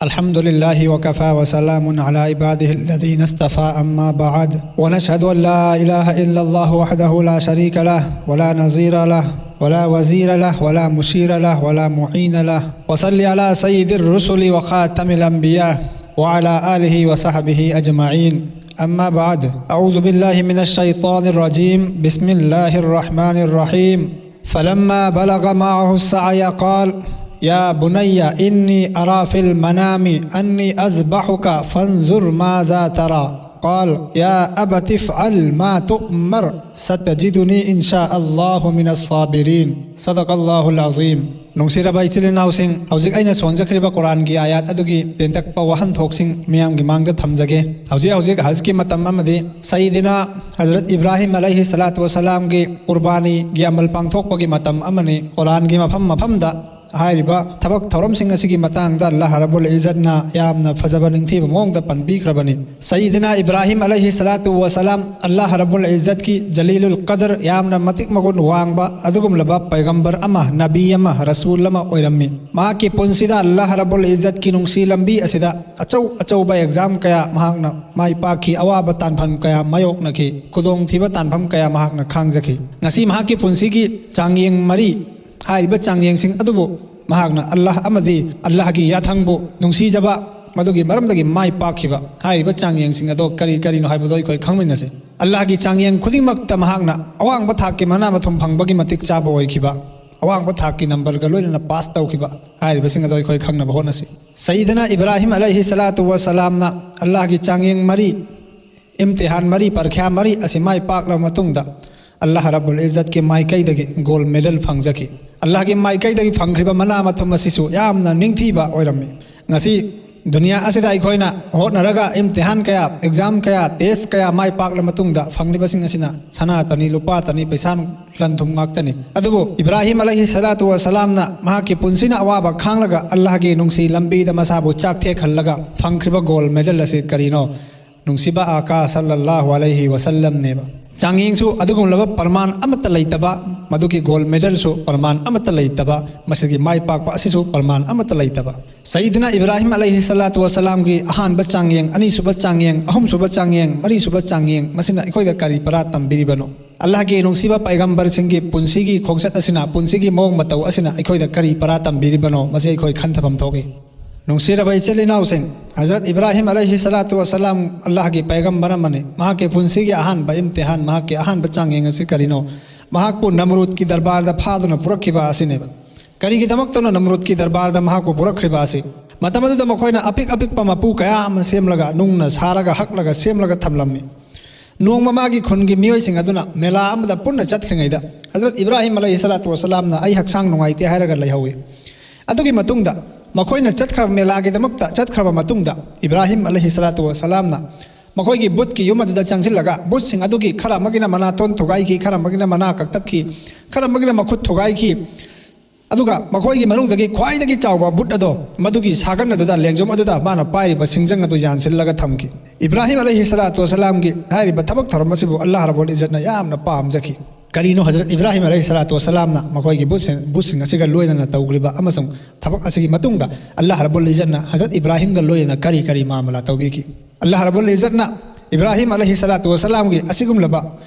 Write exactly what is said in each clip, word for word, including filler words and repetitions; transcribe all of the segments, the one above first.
الحمد لله وكفى وسلام على عباده الذين اصطفى، أما بعد. ونشهد أن لا إله إلا الله وحده لا شريك له ولا نظير له ولا وزير له ولا مشير له ولا معين له. وصل على سيد الرسل وخاتم الأنبياء وعلى آله وصحبه أجمعين. أما بعد، أعوذ بالله من الشيطان الرجيم. بسم الله الرحمن الرحيم. فلما بلغ معه السعي قال: يا بني إني أرى في المنام أني أذبحك فانظر ماذا ترى. قال: يا أبت افعل ما تؤمر ستجدني إن شاء الله من الصابرين. صدق الله العظيم. ꯅꯨꯡꯁꯤꯔꯕ ꯏꯆꯤꯜ ꯏꯅꯥꯎꯁꯤꯡ, ꯍꯧꯖꯤꯛ ꯑꯩꯅ ꯁꯣꯟꯖꯈ꯭ꯔꯤꯕ ꯀꯨꯔꯥꯟꯒꯤ ꯑꯥꯌꯥꯠ ꯑꯗꯨꯒꯤ ꯇꯦꯟꯇꯛꯄ ꯋꯥꯍꯟꯊꯣꯛꯁꯤꯡ ꯃꯤꯌꯥꯝꯒꯤ ꯃꯥꯡꯗ ꯊꯝꯖꯒꯦ꯫ ꯍꯧꯖꯤꯛ ꯍꯧꯖꯤꯛ ꯍꯖꯀꯤ ꯃꯇꯝ ꯑꯃꯗꯤ ꯁꯌꯤꯗꯤꯅꯥ ꯍꯖꯔꯠ ꯏꯕ꯭ꯔꯥꯍꯤꯝ ꯑꯂꯩꯍꯤ ꯁꯂꯥꯇꯨ ꯋꯁꯂꯥꯝꯒꯤ ꯀꯨꯔꯕꯥꯅꯤꯒꯤ ꯑꯃꯜ ꯄꯥꯡꯊꯣꯛꯄꯒꯤ ꯃꯇꯝ ꯑꯃꯅꯤ꯫ ꯀꯨꯔꯥꯟꯒꯤ ꯃꯐꯝ ꯃꯐꯝꯗ ꯍꯥꯏꯔꯤꯕ ꯊꯕꯛ ꯊꯧꯔꯝꯁꯤꯡ ꯑꯁꯤꯒꯤ ꯃꯇꯥꯡꯗ ꯑꯜꯂꯥꯍ ꯔꯕꯨꯜ ꯏꯖꯠꯅ ꯌꯥꯝꯅ ꯐꯖꯕ ꯅꯤꯡꯊꯤꯕ ꯃꯑꯣꯡꯗ ꯄꯟꯕꯤꯈ꯭ꯔꯕꯅꯤ꯫ ꯁꯌꯤꯗꯤꯅꯥ ꯏꯕ꯭ꯔꯥꯍꯤꯝ ꯑꯂꯩꯍꯤ ꯁꯂꯥꯇꯨ ꯋꯁꯂꯥꯝ ꯑꯜꯂꯥꯍ ꯔꯕꯨꯜ ꯏꯖꯠꯀꯤ ꯖꯂꯤꯂꯨꯜ ꯀꯗꯔ, ꯌꯥꯝꯅ ꯃꯇꯤꯛ ꯃꯒꯨꯟ ꯋꯥꯡꯕ ꯑꯗꯨꯒꯨꯝꯂꯕ ꯄꯩꯒꯝꯕꯔ ꯑꯃ, ꯅꯕꯤ ꯑꯃ, ꯔꯁꯨꯜ ꯑꯃ ꯑꯣꯏꯔꯝꯃꯤ꯫ ꯃꯍꯥꯛꯀꯤ ꯄꯨꯟꯁꯤꯗ ꯑꯜꯂꯥꯍ ꯔꯕꯨꯜ ꯏꯖꯠꯀꯤ ꯅꯨꯡꯁꯤ ꯂꯝꯕꯤ ꯑꯁꯤꯗ ꯑꯆꯧ ꯑꯆꯧꯕ ꯑꯦꯛꯖꯥꯝ ꯀꯌꯥ ꯃꯍꯥꯛꯅ ꯃꯥꯏ ꯄꯥꯛꯈꯤ, ꯑꯋꯥꯕ ꯇꯥꯟꯐꯝ ꯀꯌꯥ ꯃꯥꯌꯣꯛꯅꯈꯤ, ꯈꯨꯗꯣꯡꯊꯤꯕ ꯇꯥꯟꯐꯝ ꯀꯌꯥ ꯃꯍꯥꯛꯅ ꯈꯥꯡꯖꯈꯤ꯫ ꯉꯁꯤ ꯃꯍꯥꯛꯀꯤ ꯄꯨꯟꯁꯤꯒꯤ ꯆꯥꯡꯌꯦꯡ ꯃꯔꯤ, ꯍꯥꯏꯔꯤꯕ ꯆꯥꯡꯌꯦꯡꯁꯤꯡ ꯑꯗꯨꯕꯨ ꯃꯍꯥꯛꯅ ꯑꯜꯂꯥꯍ ꯑꯃꯗꯤ ꯑꯜꯂꯥꯍꯒꯤ ꯌꯥꯊꯪꯕꯨ ꯅꯨꯡꯁꯤꯖꯕ, ꯃꯗꯨꯒꯤ ꯃꯔꯝꯗꯒꯤ ꯃꯥꯏ ꯄꯥꯛꯈꯤꯕ ꯍꯥꯏꯔꯤꯕ ꯆꯥꯡꯌꯦꯡꯁꯤꯡ ꯑꯗꯣ ꯀꯔꯤ ꯀꯔꯤꯅꯣ ꯍꯥꯏꯕꯗꯣ ꯑꯩꯈꯣꯏ ꯈꯪꯃꯤꯟꯅꯁꯤ꯫ ꯑꯜꯂꯥꯍꯒꯤ ꯆꯥꯡꯌꯦꯡ ꯈꯨꯗꯤꯡꯃꯛꯇ ꯃꯍꯥꯛꯅ ꯑꯋꯥꯡꯕ ꯊꯥꯛꯀꯤ ꯃꯅꯥ ꯃꯊꯨꯝ ꯐꯪꯕꯒꯤ ꯃꯇꯤꯛ ꯆꯥꯕ ꯑꯣꯏꯈꯤꯕ, ꯑꯋꯥꯡꯕ ꯊꯥꯛꯀꯤ ꯅꯝꯕꯔꯒ ꯂꯣꯏꯅꯅ ꯄꯥꯁ ꯇꯧꯈꯤꯕ ꯍꯥꯏꯔꯤꯕꯁꯤꯡ ꯑꯗꯣ ꯑꯩꯈꯣꯏ ꯈꯪꯅꯕ ꯍꯣꯠꯅꯁꯤ꯫ ꯁꯌꯤꯗꯅꯥ ꯏꯕ꯭ꯔꯥꯍꯤꯝ ꯑꯂꯩꯍꯤ ꯁꯂꯥꯇꯨ ꯋꯁꯂꯥꯝꯅ ꯑꯜꯂꯥꯍꯒꯤ ꯆꯥꯡꯌꯦꯡ ꯃꯔꯤ, ꯏꯝꯇꯤꯍꯥꯟ ꯃꯔꯤ, ꯄꯔꯤꯈ꯭ꯌꯥ ꯃꯔꯤ ꯑꯁꯤ ꯃꯥꯏ ꯄꯥꯛꯂꯕ ꯃꯇꯨꯡꯗ ꯑꯜꯂꯥꯍ ꯔꯕꯨꯜ ꯏꯖꯠꯀꯤ ꯃꯥꯏꯀꯩꯗꯒꯤ ꯒꯣꯜ ꯃꯦꯗꯜ ꯐꯪꯖꯈꯤ꯫ ꯑꯜꯂꯥꯍꯒꯤ ꯃꯥꯏꯀꯩꯗꯒꯤ ꯐꯪꯈ꯭ꯔꯤꯕ ꯃꯅꯥ ꯃꯊꯨꯝ ꯑꯁꯤꯁꯨ ꯌꯥꯝꯅ ꯅꯤꯡꯊꯤꯕ ꯑꯣꯏꯔꯝꯃꯤ꯫ ꯉꯁꯤ ꯗꯨꯅꯤꯌꯥ ꯑꯁꯤꯗ ꯑꯩꯈꯣꯏꯅ ꯍꯣꯠꯅꯔꯒ ꯏꯝꯇꯤꯍꯥꯟ ꯀꯌꯥ, ꯑꯦꯛꯖꯥꯝ ꯀꯌꯥ, ꯇꯦꯁ ꯀꯌꯥ ꯃꯥꯏ ꯄꯥꯛꯂꯕ ꯃꯇꯨꯡꯗ ꯐꯪꯂꯤꯕꯁꯤꯡ ꯑꯁꯤꯅ ꯁꯅꯥꯇꯅꯤ, ꯂꯨꯄꯥꯇꯅꯤ, ꯄꯩꯁꯥ ꯂꯟ ꯊꯨꯝ ꯉꯥꯛꯇꯅꯤ꯫ ꯑꯗꯨꯕꯨ ꯏꯕ꯭ꯔꯥꯍꯤꯝ ꯑꯂꯩꯍꯤ ꯁꯂꯥꯇꯨ ꯋꯁꯂꯥꯝꯅ ꯃꯍꯥꯛꯀꯤ ꯄꯨꯟꯁꯤꯅ ꯑꯋꯥꯕ ꯈꯥꯡꯂꯒ ꯑꯜꯂꯥꯍꯒꯤ ꯅꯨꯡꯁꯤ ꯂꯝꯕꯤꯗ ꯃꯁꯥꯕꯨ ꯆꯥꯛ ꯊꯦꯛꯍꯜꯂꯒ ꯐꯪꯈ꯭ꯔꯤꯕ ꯒꯣꯜ ꯃꯦꯗꯜ ꯑꯁꯤ ꯀꯔꯤꯅꯣ? ꯅꯨꯡꯁꯤꯕ ꯑꯥꯀꯥ ꯁꯜꯂꯜꯂꯥꯍꯨ ꯑꯂꯩꯍꯤ ꯋꯁꯜꯂꯝꯅꯦꯕ꯫ ꯆꯥꯡꯌꯦꯡꯁꯨ ꯑꯗꯨꯒꯨꯝꯂꯕ ꯄ꯭ꯔꯃꯥꯟ ꯑꯃꯠꯇ ꯂꯩꯇꯕ, ꯃꯗꯨꯒꯤ ꯒꯣꯜ ꯃꯦꯗꯜꯁꯨ ꯄ꯭ꯔꯃꯥꯟ ꯑꯃꯠꯇ ꯂꯩꯇꯕ, ꯃꯁꯤꯒꯤ ꯃꯥꯏ ꯄꯥꯛꯄ ꯑꯁꯤꯁꯨ ꯄ꯭ꯔꯃꯥꯟ ꯑꯃꯠꯇ ꯂꯩꯇꯕ꯫ ꯁꯌꯤꯗꯅꯥ ꯏꯕ꯭ꯔꯥꯍꯤꯝ ꯑꯂꯩꯍꯤ ꯁꯂꯥꯇꯨ ꯋꯁꯂꯥꯝꯒꯤ ꯑꯍꯥꯟꯕ ꯆꯥꯡꯌꯦꯡ, ꯑꯅꯤꯁꯨꯕ ꯆꯥꯡꯌꯦꯡ, ꯑꯍꯨꯝꯁꯨꯕ ꯆꯥꯡꯌꯦꯡ, ꯃꯔꯤꯁꯨꯕ ꯆꯥꯡꯌꯦꯡ, ꯃꯁꯤꯅ ꯑꯩꯈꯣꯏꯗ ꯀꯔꯤ ꯄꯔꯥ ꯇꯝꯕꯤꯔꯤꯕꯅꯣ? ꯑꯜꯂꯥꯍꯒꯤ ꯅꯨꯡꯁꯤꯕ ꯄꯥꯏꯒꯝꯕꯔꯁꯤꯡꯒꯤ ꯄꯨꯟꯁꯤꯒꯤ ꯈꯣꯡꯆꯠ ꯑꯁꯤꯅ, ꯄꯨꯟꯁꯤꯒꯤ ꯃꯑꯣꯡ ꯃꯇꯧ ꯑꯁꯤꯅ ꯑꯩꯈꯣꯏꯗ ꯀꯔꯤ ꯄꯔꯥ ꯇꯝꯕꯤꯔꯤꯕꯅꯣ? ꯃꯁꯤ ꯑꯩꯈꯣꯏ ꯈꯟꯊꯐꯝ ꯊꯣꯛꯏ꯫ ꯅꯨꯡꯁꯤꯔꯕ ꯏꯆꯤꯜ ꯏꯅꯥꯎꯁꯤꯡ, ꯍꯖꯔꯠ ꯏꯕ꯭ꯔꯥꯍꯤꯝ ꯑꯂꯩꯍꯤ ꯁꯂꯥꯇꯨ ꯋꯁꯂꯥꯝ ꯑꯜꯂꯥꯍꯒꯤ ꯄꯥꯏꯒꯝꯕꯔ ꯑꯃꯅꯤ꯫ ꯃꯍꯥꯛꯀꯤ ꯄꯨꯟꯁꯤꯒꯤ ꯑꯍꯥꯟꯕ ꯏꯝꯇꯤꯍꯥꯟ, ꯃꯍꯥꯛꯀꯤ ꯑꯍꯥꯟꯕ ꯆꯥꯡꯌꯦꯡ ꯑꯁꯤ ꯀꯔꯤꯅꯣ? ꯃꯍꯥꯛꯄꯨ ꯅꯝꯔꯨꯗꯀꯤ ꯗꯔꯕꯥꯔꯗ ꯐꯥꯗꯨꯅ ꯄꯨꯔꯛꯈꯤꯕ ꯑꯁꯤꯅꯦꯕ꯫ ꯀꯔꯤꯒꯤꯗꯃꯛꯇꯅꯣ ꯅꯝꯔꯨꯗꯀꯤ ꯗꯔꯕꯥꯔꯗ ꯃꯍꯥꯛꯄꯨ ꯄꯨꯔꯛꯈ꯭ꯔꯤꯕ ꯑꯁꯤ? ꯃꯇꯝ ꯑꯗꯨꯗ ꯃꯈꯣꯏꯅ ꯑꯄꯤꯛ ꯑꯄꯤꯛꯄ ꯃꯄꯨ ꯀꯌꯥ ꯑꯃ ꯁꯦꯝꯂꯒ, ꯅꯨꯡꯅ ꯁꯥꯔꯒ, ꯍꯛꯂꯒ, ꯁꯦꯝꯂꯒ ꯊꯝꯂꯝꯃꯤ꯫ ꯅꯣꯡꯃ ꯃꯥꯒꯤ ꯈꯨꯟꯒꯤ ꯃꯤꯑꯣꯏꯁꯤꯡ ꯑꯗꯨꯅ ꯃꯦꯂꯥ ꯑꯃꯗ ꯄꯨꯟꯅ ꯆꯠꯈ꯭ꯔꯤꯉꯩꯗ, ꯍꯖꯔꯠ ꯏꯕ꯭ꯔꯥꯍꯤꯝ ꯑꯂꯩꯍꯤ ꯁꯂꯥꯇꯨ ꯋꯁꯂꯥꯝꯅ "ꯑꯩ ꯍꯛꯆꯥꯡ ꯅꯨꯡꯉꯥꯏꯇꯦ" ꯍꯥꯏꯔꯒ ꯂꯩꯍꯧꯏ꯫ ꯑꯗꯨꯒꯤ ꯃꯇꯨꯡꯗ ꯃꯈꯣꯏꯅ ꯆꯠꯈ꯭ꯔꯕ, ꯃꯦꯂꯥꯒꯤꯗꯃꯛꯇ ꯆꯠꯈ꯭ꯔꯕ ꯃꯇꯨꯡꯗ, ꯏꯕ꯭ꯔꯥꯍꯤꯝ ꯑꯂꯩꯍꯤ ꯁꯂꯥꯇꯨ ꯋꯁꯂꯥꯝꯅ ꯃꯈꯣꯏꯒꯤ ꯕꯨꯠꯀꯤ ꯌꯨꯝ ꯑꯗꯨꯗ ꯆꯪꯁꯤꯜꯂꯒ, ꯕꯨꯠꯁꯤꯡ ꯑꯗꯨꯒꯤ ꯈꯔ ꯑꯃꯒꯤꯅ ꯃꯅꯥꯇꯣꯟ ꯊꯨꯒꯥꯏꯈꯤ, ꯈꯔ ꯑꯃꯒꯤꯅ ꯃꯅꯥ ꯀꯛꯇꯠꯈꯤ, ꯈꯔ ꯑꯃꯒꯤꯅ ꯃꯈꯨꯠ ꯊꯨꯒꯥꯏꯈꯤ꯫ ꯑꯗꯨꯒ ꯃꯈꯣꯏꯒꯤ ꯃꯅꯨꯡꯗꯒꯤ ꯈ꯭ꯋꯥꯏꯗꯒꯤ ꯆꯥꯎꯕ ꯕꯨꯠ ꯑꯗꯣ ꯃꯗꯨꯒꯤ ꯁꯥꯒꯟ ꯑꯗꯨꯗ, ꯂꯦꯡꯖꯨꯝ ꯑꯗꯨꯗ ꯃꯥꯅ ꯄꯥꯏꯔꯤꯕ ꯁꯤꯡꯖꯪ ꯑꯗꯨ ꯌꯥꯟꯁꯤꯜꯂꯒ ꯊꯝꯈꯤ꯫ ꯏꯕ꯭ꯔꯥꯍꯤꯝ ꯑꯂꯩꯍꯤ ꯁꯂꯥꯇꯨ ꯋꯁꯂꯥꯝꯒꯤ ꯍꯥꯏꯔꯤꯕ ꯊꯕꯛ ꯊꯧꯔꯝ ꯑꯁꯤꯕꯨ ꯑꯜꯂꯥꯍ ꯔꯕꯨꯜ ꯏꯖꯠꯅ ꯌꯥꯝꯅ ꯄꯥꯝꯖꯈꯤ꯫ ꯀꯔꯤꯅꯣ ꯍꯖꯔꯠ ꯏꯕ꯭ꯔꯥꯍꯤꯝ ꯑꯂꯩꯍꯤ ꯁꯂꯥꯇꯨ ꯋꯁꯂꯥꯝꯅ ꯃꯈꯣꯏꯒꯤ ꯕꯨꯠꯁꯤꯡ, ꯕꯨꯠꯁꯤꯡ ꯑꯁꯤꯒ ꯂꯣꯏꯅꯅ ꯇꯧꯈ꯭ꯔꯤꯕ ꯑꯃꯁꯨꯡ ꯊꯕꯛ ꯑꯁꯤꯒꯤ ꯃꯇꯨꯡꯗ ꯑꯜꯂꯥꯍ ꯔꯕꯨꯜ ꯏꯖꯠꯅ ꯍꯖꯔꯠ ꯏꯕ꯭ꯔꯥꯍꯤꯝꯒ ꯂꯣꯏꯅꯅ ꯀꯔꯤ ꯀꯔꯤ ꯃꯥꯃꯂꯥ ꯇꯧꯕꯤꯈꯤ? ꯑꯜꯂꯥꯍ ꯔꯕꯨꯜ ꯏꯖꯠꯅ ꯏꯕ꯭ꯔꯥꯍꯤꯝ ꯑꯂꯩꯍꯤ ꯁꯂꯥꯇꯨ ꯋꯁꯂꯥꯝꯒꯤ ꯑꯁꯤꯒꯨꯝꯂꯕ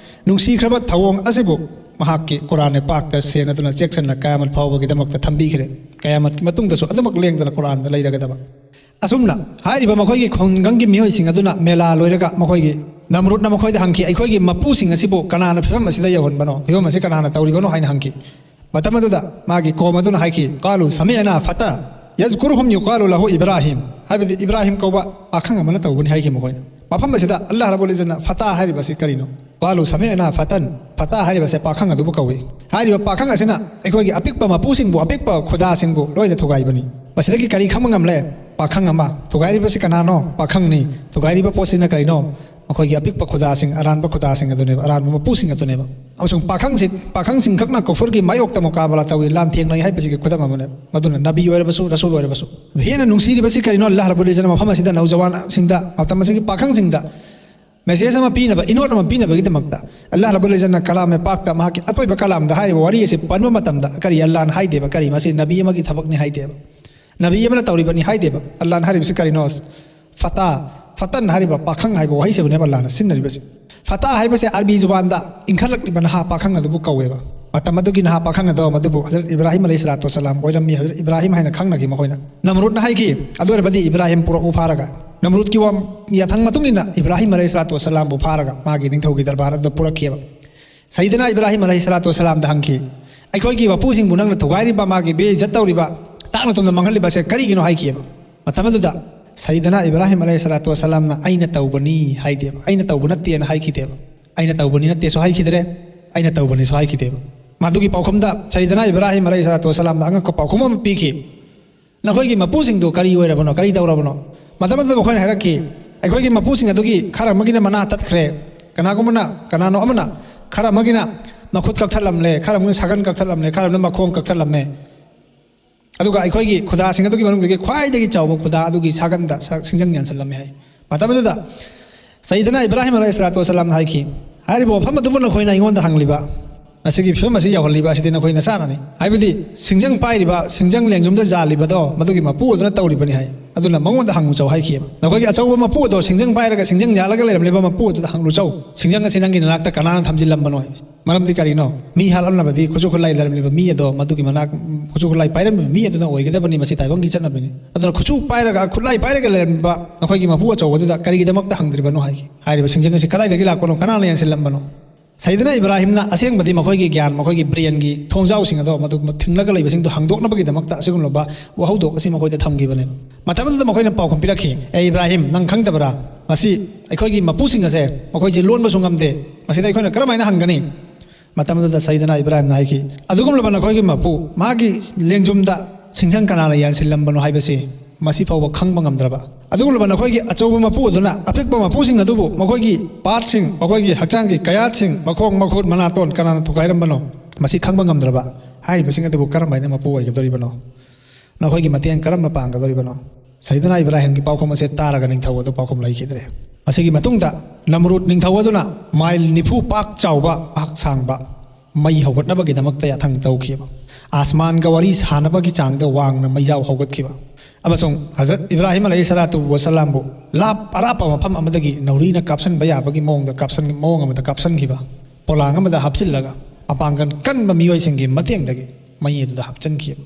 ꯅꯨꯡꯁꯤꯈ꯭ꯔꯕ ꯊꯧꯑꯣꯡ ꯑꯁꯤꯕꯨ ꯃꯍꯥꯛꯀꯤ ꯀꯨꯔꯥꯟ ꯄꯥꯛꯇ ꯁꯦꯟꯅꯗꯨꯅ ꯆꯦꯛꯁꯤꯟꯅ ꯀꯌꯥꯃꯠ ꯐꯥꯎꯕꯒꯤꯗꯃꯛꯇ ꯊꯝꯕꯤꯈ꯭ꯔꯦ꯫ ꯀꯌꯥꯃꯠꯀꯤ ꯃꯇꯨꯡꯗꯁꯨ ꯑꯗꯨꯃꯛ ꯂꯦꯡꯗꯅ ꯀꯨꯔꯥꯟꯗ ꯂꯩꯔꯒꯗꯕ꯫ ꯑꯁꯨꯝꯅ ꯍꯥꯏꯔꯤꯕ ꯃꯈꯣꯏꯒꯤ ꯈꯨꯡꯒꯪꯒꯤ ꯃꯤꯑꯣꯏꯁꯤꯡ ꯑꯗꯨꯅ ꯃꯦꯂꯥ ꯂꯣꯏꯔꯒ ꯃꯈꯣꯏꯒꯤ ꯅꯝꯔꯨꯗꯅ ꯃꯈꯣꯏꯗ ꯍꯪꯈꯤ, "ꯑꯩꯈꯣꯏꯒꯤ ꯃꯄꯨꯁꯤꯡ ꯑꯁꯤꯕꯨ ꯀꯅꯥꯅ ꯐꯤꯕꯝ ꯑꯁꯤꯗ ꯌꯧꯍꯟꯕꯅꯣ? ꯐꯤꯕꯝ ꯑꯁꯤ ꯀꯅꯥꯅ ꯇꯧꯔꯤꯕꯅꯣ?" ꯍꯥꯏꯅ ꯍꯪꯈꯤ꯫ ꯃꯇꯝ ꯑꯗꯨꯗ ꯃꯥꯒꯤ ꯀꯣꯝ ꯑꯗꯨꯅ ꯍꯥꯏꯈꯤ, "قالوا سمعنا فتى يذكرهم يقال له إبراهيم"꯫ ꯍꯥꯏꯕꯗꯤ ꯏꯕ꯭ꯔꯥꯍꯤꯝ ꯀꯧꯕ ꯄꯥꯈꯪ ꯑꯃꯅ ꯇꯧꯕꯅꯤ ꯍꯥꯏꯈꯤ ꯃꯈꯣꯏꯅ꯫ ꯃꯐꯝ ꯑꯁꯤꯗ ꯑꯜꯂꯥꯍ ꯔꯕꯨꯜ ꯏꯖꯠꯅ ꯐꯇꯥ ꯍꯥꯏꯔꯤꯕ ꯑꯁꯤ ꯀꯔꯤꯅꯣ? "قالوا سمعنا فتى"꯫ ꯐꯇꯥ ꯍꯥꯏꯔꯤꯕꯁꯦ ꯄꯥꯈꯪ ꯑꯗꯨꯕꯨ ꯀꯧꯏ꯫ ꯍꯥꯏꯔꯤꯕ ꯄꯥꯈꯪ ꯑꯁꯤꯅ ꯑꯩꯈꯣꯏꯒꯤ ꯑꯄꯤꯛꯄ ꯃꯄꯨꯁꯤꯡꯕꯨ, ꯑꯄꯤꯛꯄ ꯈꯨꯗꯥꯁꯤꯡꯕꯨ ꯂꯣꯏꯅ ꯊꯨꯒꯥꯏꯕꯅꯤ꯫ ꯃꯁꯤꯗꯒꯤ ꯀꯔꯤ ꯈꯪꯕ ꯉꯝꯂꯦ? ꯄꯥꯈꯪ ꯑꯃ꯫ ꯊꯨꯒꯥꯏꯔꯤꯕꯁꯤ ꯀꯅꯥꯅꯣ? ꯄꯥꯈꯪꯅꯤ꯫ ꯊꯨꯒꯥꯏꯔꯤꯕ ꯄꯣꯠꯁꯤꯅ ꯀꯔꯤꯅꯣ? ꯃꯈꯣꯏꯒꯤ ꯑꯄꯤꯛꯄ ꯈꯨꯗꯥꯁꯤꯡ, ꯑꯔꯥꯟꯕ ꯈꯨꯗꯥꯁꯤꯡ ꯑꯗꯨꯅꯦꯕ, ꯑꯔꯥꯟꯕ ꯃꯄꯨꯁꯤꯡ ꯑꯗꯨꯅꯦꯕ꯫ ꯑꯃꯁꯨꯡ ꯄꯥꯈꯪꯁꯤ, ꯄꯥꯈꯪꯁꯤꯡꯈꯛꯅ ꯀꯨꯐꯔꯒꯤ ꯃꯥꯌꯣꯛꯇ ꯃꯨꯀꯥꯕꯂꯥ ꯇꯧꯏ, ꯂꯥꯟꯊꯦꯡꯅꯩ ꯍꯥꯏꯕꯁꯤꯒꯤ ꯈꯨꯗꯝ ꯑꯃꯅꯦ꯫ ꯃꯗꯨꯅ ꯅꯕꯤ ꯑꯣꯏꯔꯕꯁꯨ, ꯔꯁꯨꯜ ꯑꯣꯏꯔꯕꯁꯨ꯫ ꯑꯗꯨ ꯍꯦꯟꯅ ꯅꯨꯡꯁꯤꯔꯤꯕꯁꯤ ꯀꯔꯤꯅꯣ? ꯑꯜꯂꯥꯍ ꯔꯕꯨꯜ ꯏꯖꯠꯅ ꯃꯐꯝ ꯑꯁꯤꯗ ꯅꯧꯖꯋꯥꯟꯁꯤꯡꯗ, ꯃꯇꯝ ꯑꯁꯤꯒꯤ ꯄꯥꯈꯪꯁꯤꯡꯗ ꯃꯦꯁꯦꯖ ꯑꯃ ꯄꯤꯅꯕ, ꯏꯅꯣꯠ ꯑꯃ ꯄꯤꯅꯕꯒꯤꯗꯃꯛꯇ ꯑꯜꯂꯥꯍ ꯔꯕꯨꯜ ꯏꯖꯠꯅ ꯀꯂꯥꯝ ꯄꯥꯛꯇ ꯃꯍꯥꯛꯀꯤ ꯑꯇꯣꯏꯕ ꯀꯂꯥꯝꯗ ꯍꯥꯏꯔꯤꯕ ꯋꯥꯔꯤ ꯑꯁꯤ ꯄꯟꯕ ꯃꯇꯝꯗ ꯀꯔꯤ ꯑꯜꯂꯥꯍꯅ ꯍꯥꯏꯗꯦꯕ? ꯀꯔꯤ ꯃꯁꯤ ꯅꯕꯤ ꯑꯃꯒꯤ ꯊꯕꯛꯅꯤ ꯍꯥꯏꯗꯦꯕ? ꯅꯕꯤ ꯑꯃꯅ ꯇꯧꯔꯤꯕꯅꯤ ꯍꯥꯏꯗꯦꯕ? ꯑꯜꯂꯥꯍꯅ ꯍꯥꯏꯔꯤꯕꯁꯤ ꯀꯔꯤꯅꯣ? ꯐꯇꯥ, ꯐꯇꯟ ꯍꯥꯏꯔꯤꯕ ꯄꯥꯈꯪ ꯍꯥꯏꯕ ꯋꯥꯍꯩꯁꯤꯕꯨꯅꯦꯕ ꯑꯜꯂꯥꯍꯅ ꯁꯤꯖꯤꯟꯅꯔꯤꯕꯁꯦ꯫ ꯐꯇꯥ ꯍꯥꯏꯕꯁꯦ ꯑꯔꯕꯤ ꯖꯨꯕꯥꯟꯗ ꯏꯟꯈꯠꯂꯛꯂꯤꯕ ꯅꯍꯥ ꯄꯥꯈꯪ ꯑꯗꯨꯕꯨ ꯀꯧꯋꯦꯕ꯫ ꯃꯇꯝ ꯑꯗꯨꯒꯤ ꯅꯍꯥ ꯄꯥꯈꯪ ꯑꯗꯣ ꯃꯗꯨꯕꯨ ꯍꯖꯔꯠ ꯏꯕ꯭ꯔꯥꯍꯤꯝ ꯑꯂꯩꯍꯤ ꯁꯂꯥꯇꯨ ꯋꯁꯂꯥꯝ ꯑꯣꯏꯔꯝꯃꯤ, ꯍꯖꯔꯠ ꯏꯕ꯭ꯔꯥꯍꯤꯝ ꯍꯥꯏꯅ ꯈꯪꯅꯈꯤ ꯃꯈꯣꯏꯅ꯫ ꯅꯝꯔꯨꯗꯅ ꯍꯥꯏꯈꯤ, "ꯑꯗꯨ ꯑꯣꯏꯔꯕꯗꯤ ꯏꯕ꯭ꯔꯥꯍꯤꯝ ꯄꯨꯔꯛꯎ ꯐꯥꯔꯒ"꯫ ꯅꯝꯔꯨꯗꯀꯤ ꯋꯥ ꯌꯥꯊꯪ ꯃꯇꯨꯡ ꯏꯟꯅ ꯏꯕ꯭ꯔꯥꯍꯤꯝ ꯑꯂꯩꯍꯤ ꯁꯂꯥꯇꯨ ꯋꯁꯂꯥꯝꯕꯨ ꯐꯥꯔꯒ ꯃꯥꯒꯤ ꯅꯤꯡꯊꯧꯒꯤ ꯗꯔꯕꯥꯔ ꯑꯗꯨꯗ ꯄꯨꯔꯛꯈꯤꯑꯕ꯫ ꯁꯩꯗꯅꯥ ꯏꯕ꯭ꯔꯥꯍꯤꯝ ꯑꯂꯩꯍꯤ ꯁꯂꯥꯇꯨ ꯋꯁꯂꯥꯝꯗ ꯍꯪꯈꯤ, "ꯑꯩꯈꯣꯏꯒꯤ ꯃꯄꯨꯁꯤꯡꯕꯨ ꯅꯪꯅ ꯊꯨꯒꯥꯏꯔꯤꯕ, ꯃꯥꯒꯤ ꯕꯦꯏꯖꯠ ꯇꯧꯔꯤꯕ, ꯇꯥꯛꯅ ꯇꯨꯝꯅ ꯃꯥꯡꯍꯜꯂꯤꯕꯁꯦ ꯀꯔꯤꯒꯤꯅꯣ?" ꯍꯥꯏꯈꯤꯑꯕ꯫ ꯃꯇꯝ ꯑꯗꯨꯗ ꯁꯩꯗꯅꯥ ꯏꯕ꯭ꯔꯥꯍꯤꯝ ꯑꯂꯩꯍꯤ ꯁꯂꯥꯇꯨ ꯋꯁꯂꯥꯝꯅ "ꯑꯩꯅ ꯇꯧꯕꯅꯤ" ꯍꯥꯏꯗꯦꯕ, "ꯑꯩꯅ ꯇꯧꯕ ꯅꯠꯇꯦꯅ" ꯍꯥꯏꯈꯤꯗꯦꯕ, "ꯑꯩꯅ ꯇꯧꯕꯅꯤ ꯅꯠꯇꯦꯁꯨ" ꯍꯥꯏꯈꯤꯗ꯭ꯔꯦ, "ꯑꯩꯅ ꯇꯧꯕꯅꯤꯁꯨ" ꯍꯥꯏꯈꯤꯗꯦꯕ꯫ ꯃꯗꯨꯒꯤ ꯄꯥꯎꯈꯨꯝꯗ ꯁꯩꯗꯅꯥ ꯏꯕ꯭ꯔꯥꯍꯤꯝ ꯑꯂꯩꯍꯤ ꯁꯂꯥꯇꯨ ꯋꯁꯂꯥꯝꯗ ꯑꯉꯛꯄ ꯄꯥꯎꯈꯨꯝ ꯑꯃ ꯄꯤꯈꯤ꯫ "ꯅꯈꯣꯏꯒꯤ ꯃꯄꯨꯁꯤꯡꯗꯨ ꯀꯔꯤ ꯑꯣꯏꯔꯕꯅꯣ, ꯀꯔꯤ ꯇꯧꯔꯕꯅꯣ?" ꯃꯇꯝ ꯑꯗꯨꯗ ꯃꯈꯣꯏꯅ ꯍꯥꯏꯔꯛꯈꯤ, "ꯑꯩꯈꯣꯏꯒꯤ ꯃꯄꯨꯁꯤꯡ ꯑꯗꯨꯒꯤ ꯈꯔ ꯑꯃꯒꯤꯅ ꯃꯅꯥ ꯇꯠꯈ꯭ꯔꯦ, ꯀꯅꯥꯒꯨꯝꯕꯅ, ꯀꯅꯥꯅꯣ ꯑꯃꯅ, ꯈꯔ ꯑꯃꯒꯤꯅ ꯃꯈꯨꯠ ꯀꯛꯊꯠꯂꯝꯂꯦ, ꯈꯔ ꯑꯃꯒꯤꯅ ꯁꯥꯒꯟ ꯀꯛꯊꯠꯂꯝꯂꯦ, ꯈꯔ ꯑꯃꯅ ꯃꯈꯣꯡ ꯀꯛꯊꯠꯂꯝꯃꯦ꯫ ꯑꯗꯨꯒ ꯑꯩꯈꯣꯏꯒꯤ ꯈꯨꯗꯥꯁꯤꯡ ꯑꯗꯨꯒꯤ ꯃꯅꯨꯡꯗꯒꯤ ꯈ꯭ꯋꯥꯏꯗꯒꯤ ꯆꯥꯎꯕ ꯈꯨꯗꯥ ꯑꯗꯨꯒꯤ ꯁꯥꯒꯟꯗ ꯁ-, ꯁꯤꯡꯖꯪ ꯌꯥꯟꯁꯤꯜꯂꯝꯃꯦ" ꯍꯥꯏ꯫ ꯃꯇꯝ ꯑꯗꯨꯗ ꯁꯩꯗꯅꯥ ꯏꯕ꯭ꯔꯥꯍꯤꯝ ꯑꯂꯩꯍꯤ ꯁꯂꯥꯇꯨ ꯋꯁꯂꯥꯝꯅ ꯍꯥꯏꯈꯤ, "ꯍꯥꯏꯔꯤꯕ ꯋꯥꯐꯝ ꯑꯗꯨꯕꯨ ꯅꯈꯣꯏꯅ ꯑꯩꯉꯣꯟꯗ ꯍꯪꯂꯤꯕ, ꯃꯁꯤꯒꯤ ꯐꯤꯕꯝ ꯑꯁꯤ ꯌꯧꯍꯜꯂꯤꯕ ꯑꯁꯤꯗꯤ ꯅꯈꯣꯏ ꯅꯁꯥꯅꯅꯤ"꯫ ꯍꯥꯏꯕꯗꯤ ꯁꯤꯡꯖꯪ ꯄꯥꯏꯔꯤꯕ, ꯁꯤꯡꯖꯪ ꯂꯦꯡꯖꯨꯝꯗ ꯌꯥꯜꯂꯤꯕꯗꯣ ꯃꯗꯨꯒꯤ ꯃꯄꯨ ꯑꯗꯨꯅ ꯇꯧꯔꯤꯕꯅꯤ ꯍꯥꯏ꯫ ꯑꯗꯨꯅ ꯃꯉꯣꯟꯗ ꯍꯪꯉꯨ ꯆꯧ ꯍꯥꯏꯈꯤꯑꯕ꯫ ꯅꯈꯣꯏꯒꯤ ꯑꯆꯧꯕ ꯃꯄꯨ ꯑꯗꯣ ꯁꯤꯡꯖꯪ ꯄꯥꯏꯔꯒ ꯁꯤꯡꯖꯪ ꯌꯥꯜꯂꯒ ꯂꯩꯔꯝꯂꯤꯕ ꯃꯄꯨ ꯑꯗꯨꯗ ꯍꯪꯂꯨ ꯆꯧ, "ꯁꯤꯡꯖꯪ ꯑꯁꯤ ꯅꯪꯒꯤ ꯅꯅꯥꯛꯇ ꯀꯅꯥꯅ ꯊꯝꯖꯤꯜꯂꯝꯕꯅꯣ?" ꯍꯥꯏꯕꯁꯤ꯫ ꯃꯔꯝꯗꯤ ꯀꯔꯤꯅꯣ? ꯃꯤ ꯍꯥꯠꯂꯝꯂꯕꯗꯤ ꯈꯨꯠꯁꯨ ꯈꯨꯠꯂꯥꯏ ꯂꯩꯔꯝꯂꯤꯕ ꯃꯤ ꯑꯗꯣ ꯃꯗꯨꯒꯤ ꯃꯅꯥꯛ, ꯈꯨꯠꯁꯨ ꯈꯨꯠꯂꯥꯏ ꯄꯥꯏꯔꯝꯂꯤꯕ ꯃꯤ ꯑꯗꯨꯅ ꯑꯣꯏꯒꯗꯕꯅꯤ, ꯃꯁꯤ ꯇꯥꯏꯕꯪꯒꯤ ꯆꯠꯅꯕꯤꯅꯤ꯫ ꯑꯗꯨꯅ ꯈꯨꯠꯁꯨ ꯄꯥꯏꯔꯒ, ꯈꯨꯠꯂꯥꯏ ꯄꯥꯏꯔꯒ ꯂꯩꯔꯝꯂꯤꯕ ꯅꯈꯣꯏꯒꯤ ꯃꯄꯨ ꯑꯆꯧꯕꯗꯨꯗ ꯀꯔꯤꯒꯤꯗꯃꯛꯇ ꯍꯪꯗ꯭ꯔꯤꯕꯅꯣ ꯍꯥꯏꯈꯤ꯫ ꯍꯥꯏꯔꯤꯕ ꯁꯤꯡꯖꯪ ꯑꯁꯤ ꯀꯗꯥꯏꯗꯒꯤ ꯂꯥꯛꯄꯅꯣ, ꯀꯅꯥꯅ ꯌꯥꯟꯁꯤꯜꯂꯝꯕꯅꯣ? ꯁꯩꯗꯅꯥ ꯏꯕ꯭ꯔꯥꯍꯤꯝꯅ ꯑꯁꯦꯡꯕꯗꯤ ꯃꯈꯣꯏꯒꯤ ꯒ꯭ꯌꯥꯟ, ꯃꯈꯣꯏꯒꯤ ꯕ꯭ꯔꯦꯟꯒꯤ ꯊꯣꯡꯖꯥꯎꯁꯤꯡ ꯑꯗꯣ ꯃꯗꯨ ꯊꯤꯡꯂꯒ ꯂꯩꯕꯁꯤꯡꯗꯨ ꯍꯥꯡꯗꯣꯛꯅꯕꯒꯤꯗꯃꯛꯇ ꯑꯁꯤꯒꯨꯝꯂꯕ ꯋꯥꯍꯧꯗꯣꯛ ꯑꯁꯤ ꯃꯈꯣꯏꯗ ꯊꯝꯈꯤꯕꯅꯦ꯫ ꯃꯇꯝ ꯑꯗꯨꯗ ꯃꯈꯣꯏꯅ ꯄꯥꯎꯈꯨꯝ ꯄꯤꯔꯛꯈꯤ, "ꯑꯦ ꯏꯕ꯭ꯔꯥꯍꯤꯝ, ꯅꯪ ꯈꯪꯗꯕ꯭ꯔꯥ? ꯃꯁꯤ ꯑꯩꯈꯣꯏꯒꯤ ꯃꯄꯨꯁꯤꯡ ꯑꯁꯦ ꯃꯈꯣꯏꯁꯦ ꯂꯣꯟꯕꯁꯨ ꯉꯝꯗꯦ꯫ ꯃꯁꯤꯗ ꯑꯩꯈꯣꯏꯅ ꯀꯔꯝꯍꯥꯏꯅ ꯍꯪꯒꯅꯤ?" ꯃꯇꯝ ꯑꯗꯨꯗ ꯁꯩꯗꯅꯥ ꯏꯕ꯭ꯔꯥꯍꯤꯝꯅ ꯍꯥꯏꯈꯤ, "ꯑꯗꯨꯒꯨꯝꯂꯕ ꯅꯈꯣꯏꯒꯤ ꯃꯄꯨ, ꯃꯥꯒꯤ ꯂꯦꯡꯖꯨꯝꯗ ꯁꯤꯡꯖꯪ ꯀꯅꯥꯅ ꯌꯥꯟꯁꯤꯜꯂꯝꯕꯅꯣ ꯍꯥꯏꯕꯁꯤ ꯃꯁꯤ ꯐꯥꯎꯕ ꯈꯪꯕ ꯉꯝꯗ꯭ꯔꯕ, ꯑꯗꯨꯒꯨꯝꯂꯕ ꯅꯈꯣꯏꯒꯤ ꯑꯆꯧꯕ ꯃꯄꯨ ꯑꯗꯨꯅ ꯑꯄꯤꯛꯄ ꯃꯄꯨꯁꯤꯡ ꯑꯗꯨꯕꯨ ꯃꯈꯣꯏꯒꯤ ꯄꯥꯔꯠꯁꯤꯡ, ꯃꯈꯣꯏꯒꯤ ꯍꯛꯆꯥꯡꯒꯤ ꯀꯌꯥꯠꯁꯤꯡ, ꯃꯈꯣꯡ, ꯃꯈꯨꯠ, ꯃꯅꯥꯇꯣꯟ ꯀꯅꯥꯅ ꯊꯨꯒꯥꯏꯔꯝꯕꯅꯣ, ꯃꯁꯤ ꯈꯪꯕ ꯉꯝꯗ꯭ꯔꯕ ꯍꯥꯏꯔꯤꯕꯁꯤꯡ ꯑꯗꯨꯕꯨ ꯀꯔꯝꯍꯥꯏꯅ ꯃꯄꯨ ꯑꯣꯏꯒꯗꯧꯔꯤꯕꯅꯣ? ꯅꯈꯣꯏꯒꯤ ꯃꯇꯦꯡ ꯀꯔꯝꯅ ꯄꯥꯡꯒꯗꯧꯔꯤꯕꯅꯣ?" ꯁꯩꯗꯅꯥ ꯏꯕ꯭ꯔꯥꯍꯤꯝꯒꯤ ꯄꯥꯎꯈꯨꯝ ꯑꯁꯤ ꯇꯥꯔꯒ ꯅꯤꯡꯊꯧ ꯑꯗꯨ ꯄꯥꯎꯈꯨꯝ ꯂꯩꯈꯤꯗ꯭ꯔꯦ꯫ ꯃꯁꯤꯒꯤ ꯃꯇꯨꯡꯗ ꯅꯝꯔꯨꯗ ꯅꯤꯡꯊꯧ ꯑꯗꯨꯅ ꯃꯥꯏꯜ ꯅꯤꯐꯨ ꯄꯥꯛ ꯆꯥꯎꯕ, ꯄꯥꯛ ꯁꯥꯡꯕ ꯃꯩ ꯍꯧꯒꯠꯅꯕꯒꯤꯗꯃꯛꯇ ꯌꯥꯊꯪ ꯇꯧꯈꯤꯕ꯫ ꯑꯁꯃꯥꯟꯒ ꯋꯥꯔꯤ ꯁꯥꯅꯕꯒꯤ ꯆꯥꯡꯗ ꯋꯥꯡꯅ ꯃꯩꯖꯥꯎ ꯍꯧꯒꯠꯈꯤꯕ꯫ ꯑꯃꯁꯨꯡ ꯍꯖꯔꯠ ꯏꯕ꯭ꯔꯥꯍꯤꯝ ꯑꯂꯩꯍꯤ ꯁꯂꯥꯇꯨ ꯋꯁꯂꯥꯝꯕꯨ ꯂꯥꯞ ꯑꯔꯥꯞꯄ ꯃꯐꯝ ꯑꯃꯗꯒꯤ ꯅꯧꯔꯤꯅ ꯀꯥꯞꯁꯤꯟꯕ ꯌꯥꯕꯒꯤ ꯃꯑꯣꯡꯗ ꯀꯥꯞꯁꯟ-, ꯃꯑꯣꯡ ꯑꯃꯗ ꯀꯥꯞꯁꯤꯟꯈꯤꯕ꯫ ꯄꯣꯂꯥꯡ ꯑꯃꯗ ꯍꯥꯞꯆꯤꯜꯂꯒ ꯃꯄꯥꯡꯒꯜ ꯀꯟꯕ ꯃꯤꯑꯣꯏꯁꯤꯡꯒꯤ ꯃꯇꯦꯡꯗꯒꯤ ꯃꯩ ꯑꯗꯨꯗ ꯍꯥꯞꯆꯤꯟꯈꯤꯕ꯫